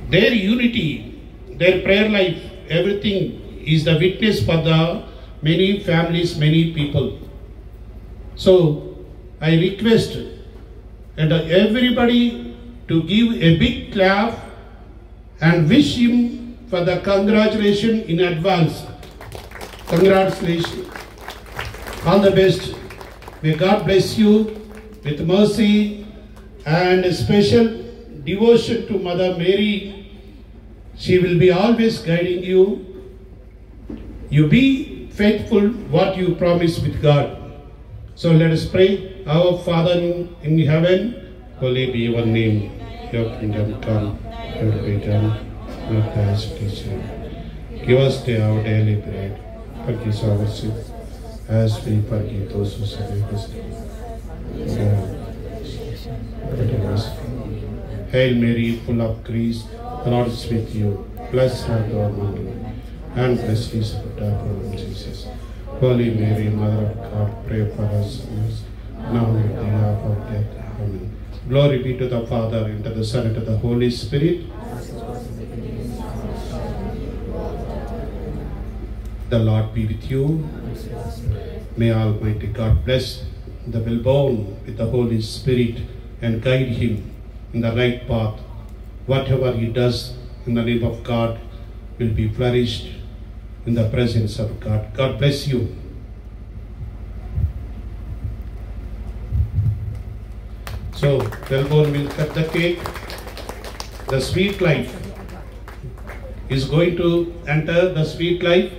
Their unity, their prayer life, everything is the witness for the many families, many people. So I request and everybody to give a big clap and wish him for the congratulations in advance. Congratulations. All the best. May God bless you with mercy and a special devotion to Mother Mary. She will be always guiding you. You be faithful what you promise with God. So let us pray. Our Father in heaven, holy be your name. Your kingdom come, your will be done, not as it is in heaven. Give us today our daily bread. Forgive our sins, as we forgive those who sin against us. Hail Mary, full of grace, the Lord is with you. Blessed are you among women, and blessed is the fruit of your womb, Jesus. Holy Mary, Mother of God, pray for us sinners, now and at the hour of death. Amen. Glory be to the Father, and to the Son, and to the Holy Spirit. The Lord be with you. May Almighty God bless the Melbourne with the Holy Spirit and guide him in the right path. Whatever he does in the name of God will be flourished in the presence of God. God bless you. So, Melbourne will cut the cake. The sweet life is going to enter the sweet life.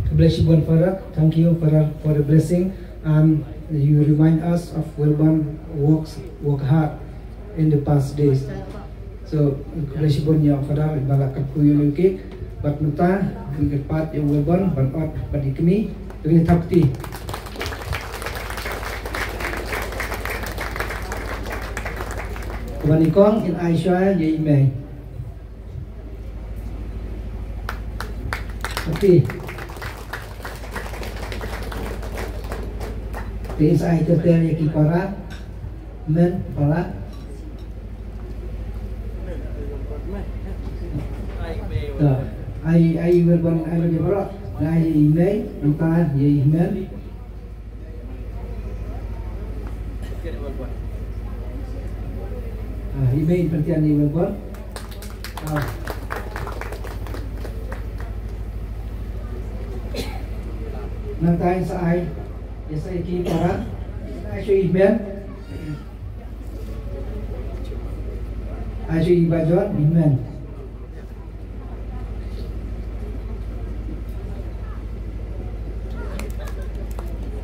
God bless you, Father. Thank you, Father, for the blessing. And you remind us of Melbourne works, work hard in the past days. So, God bless you, Father, ba la cut ïa u cake. Bad mynta, ngin ïa pat ïa u Melbourne ban ot bad ïa kine, to ngin thap kti. Kaba nyngkong ngin ai shuwa ïa i mei. Kti. Te sa ai ter ter ïa ki para. Men, para. To, ai, ai, Melbourne, ai, Melbourne, para. Ai, i mei, mynta, i men. Ah, i mei, pyntian, i Melbourne. Ah. Nangta sa ai. Sa ïa ki para, ai shuh i hynmen. Ai shuh i Bah John, i hynmen.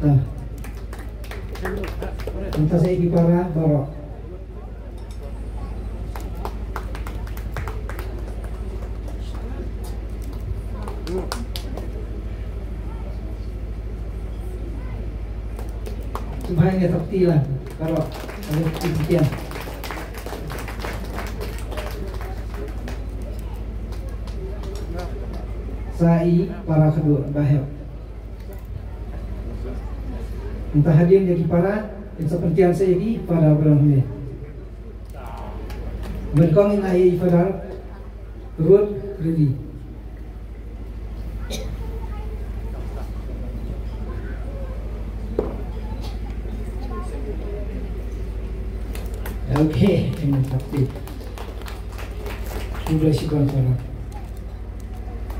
Ah. Mynta sa ïa ki para baroh. Sngewbha ïa thok ti lah. Baroh. Ada ti ti. Sa i para khadduh ba hep. Mynta hadien ïa ki para, yn sa pyntian sa ïa ki para baroh hangne. Ban kong yn ai ïa i Father Ruth Reddy. Okay, amen. Khublei shibun Father.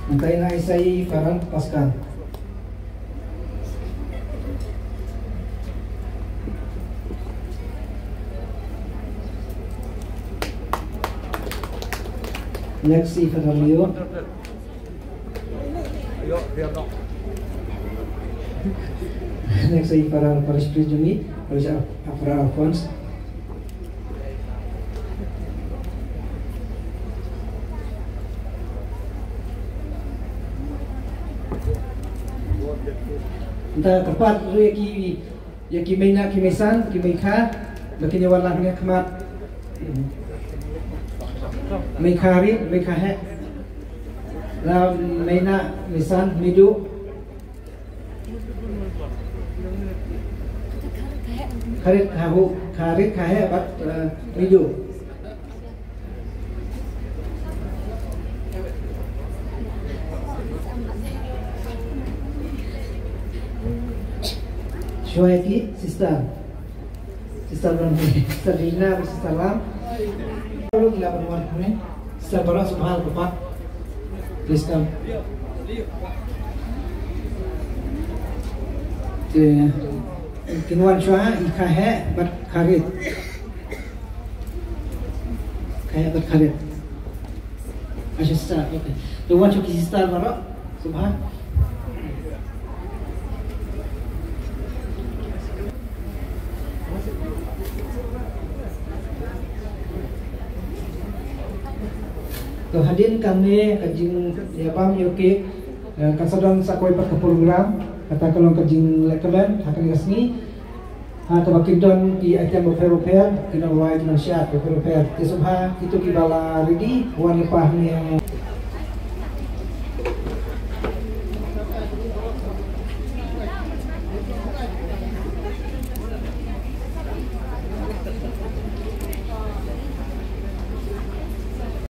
Mynta yn ai sa ïa i Father Pascal. Next i Father Leo. Next i Father Parish Priest jong ngi, Parish Al-, Father Alphonse. Nda kyrpad ruh ïa ki, ïa ki mei na, ki mei san, ki mei kha, ba kin ïa wan lang ha khmat. Mei kha rit, mei kha heh. La mei na, mei san, mei duh. Kha rit, kha huh, kha rit, kha heh bad, eh, mei duh. Shuwa ïa ki sister. Sister Lam, Sister Rina, Sister Lam. Ruh ki la ban wan kumne. Sister baroh sngewbha kyrpad. Please come. Te kin wan shuwa i kha heh bad kha rit. Kha heh bad kha rit. Aisha, sister, okay. Te wan shuwa ki sister baroh. Sngewbha. To hadien kane ka jingïabam ïa u cake, eh, kan sa don sa kawei pat ka program, kata ka long ka jinglehkmen ha kane ka sngi. Ha kaba kin don ki item bapher bapher, ki nongrwai, ki nongshad bapher bapher. Te sngewbha kito kiba la ready, wan lypa hangne.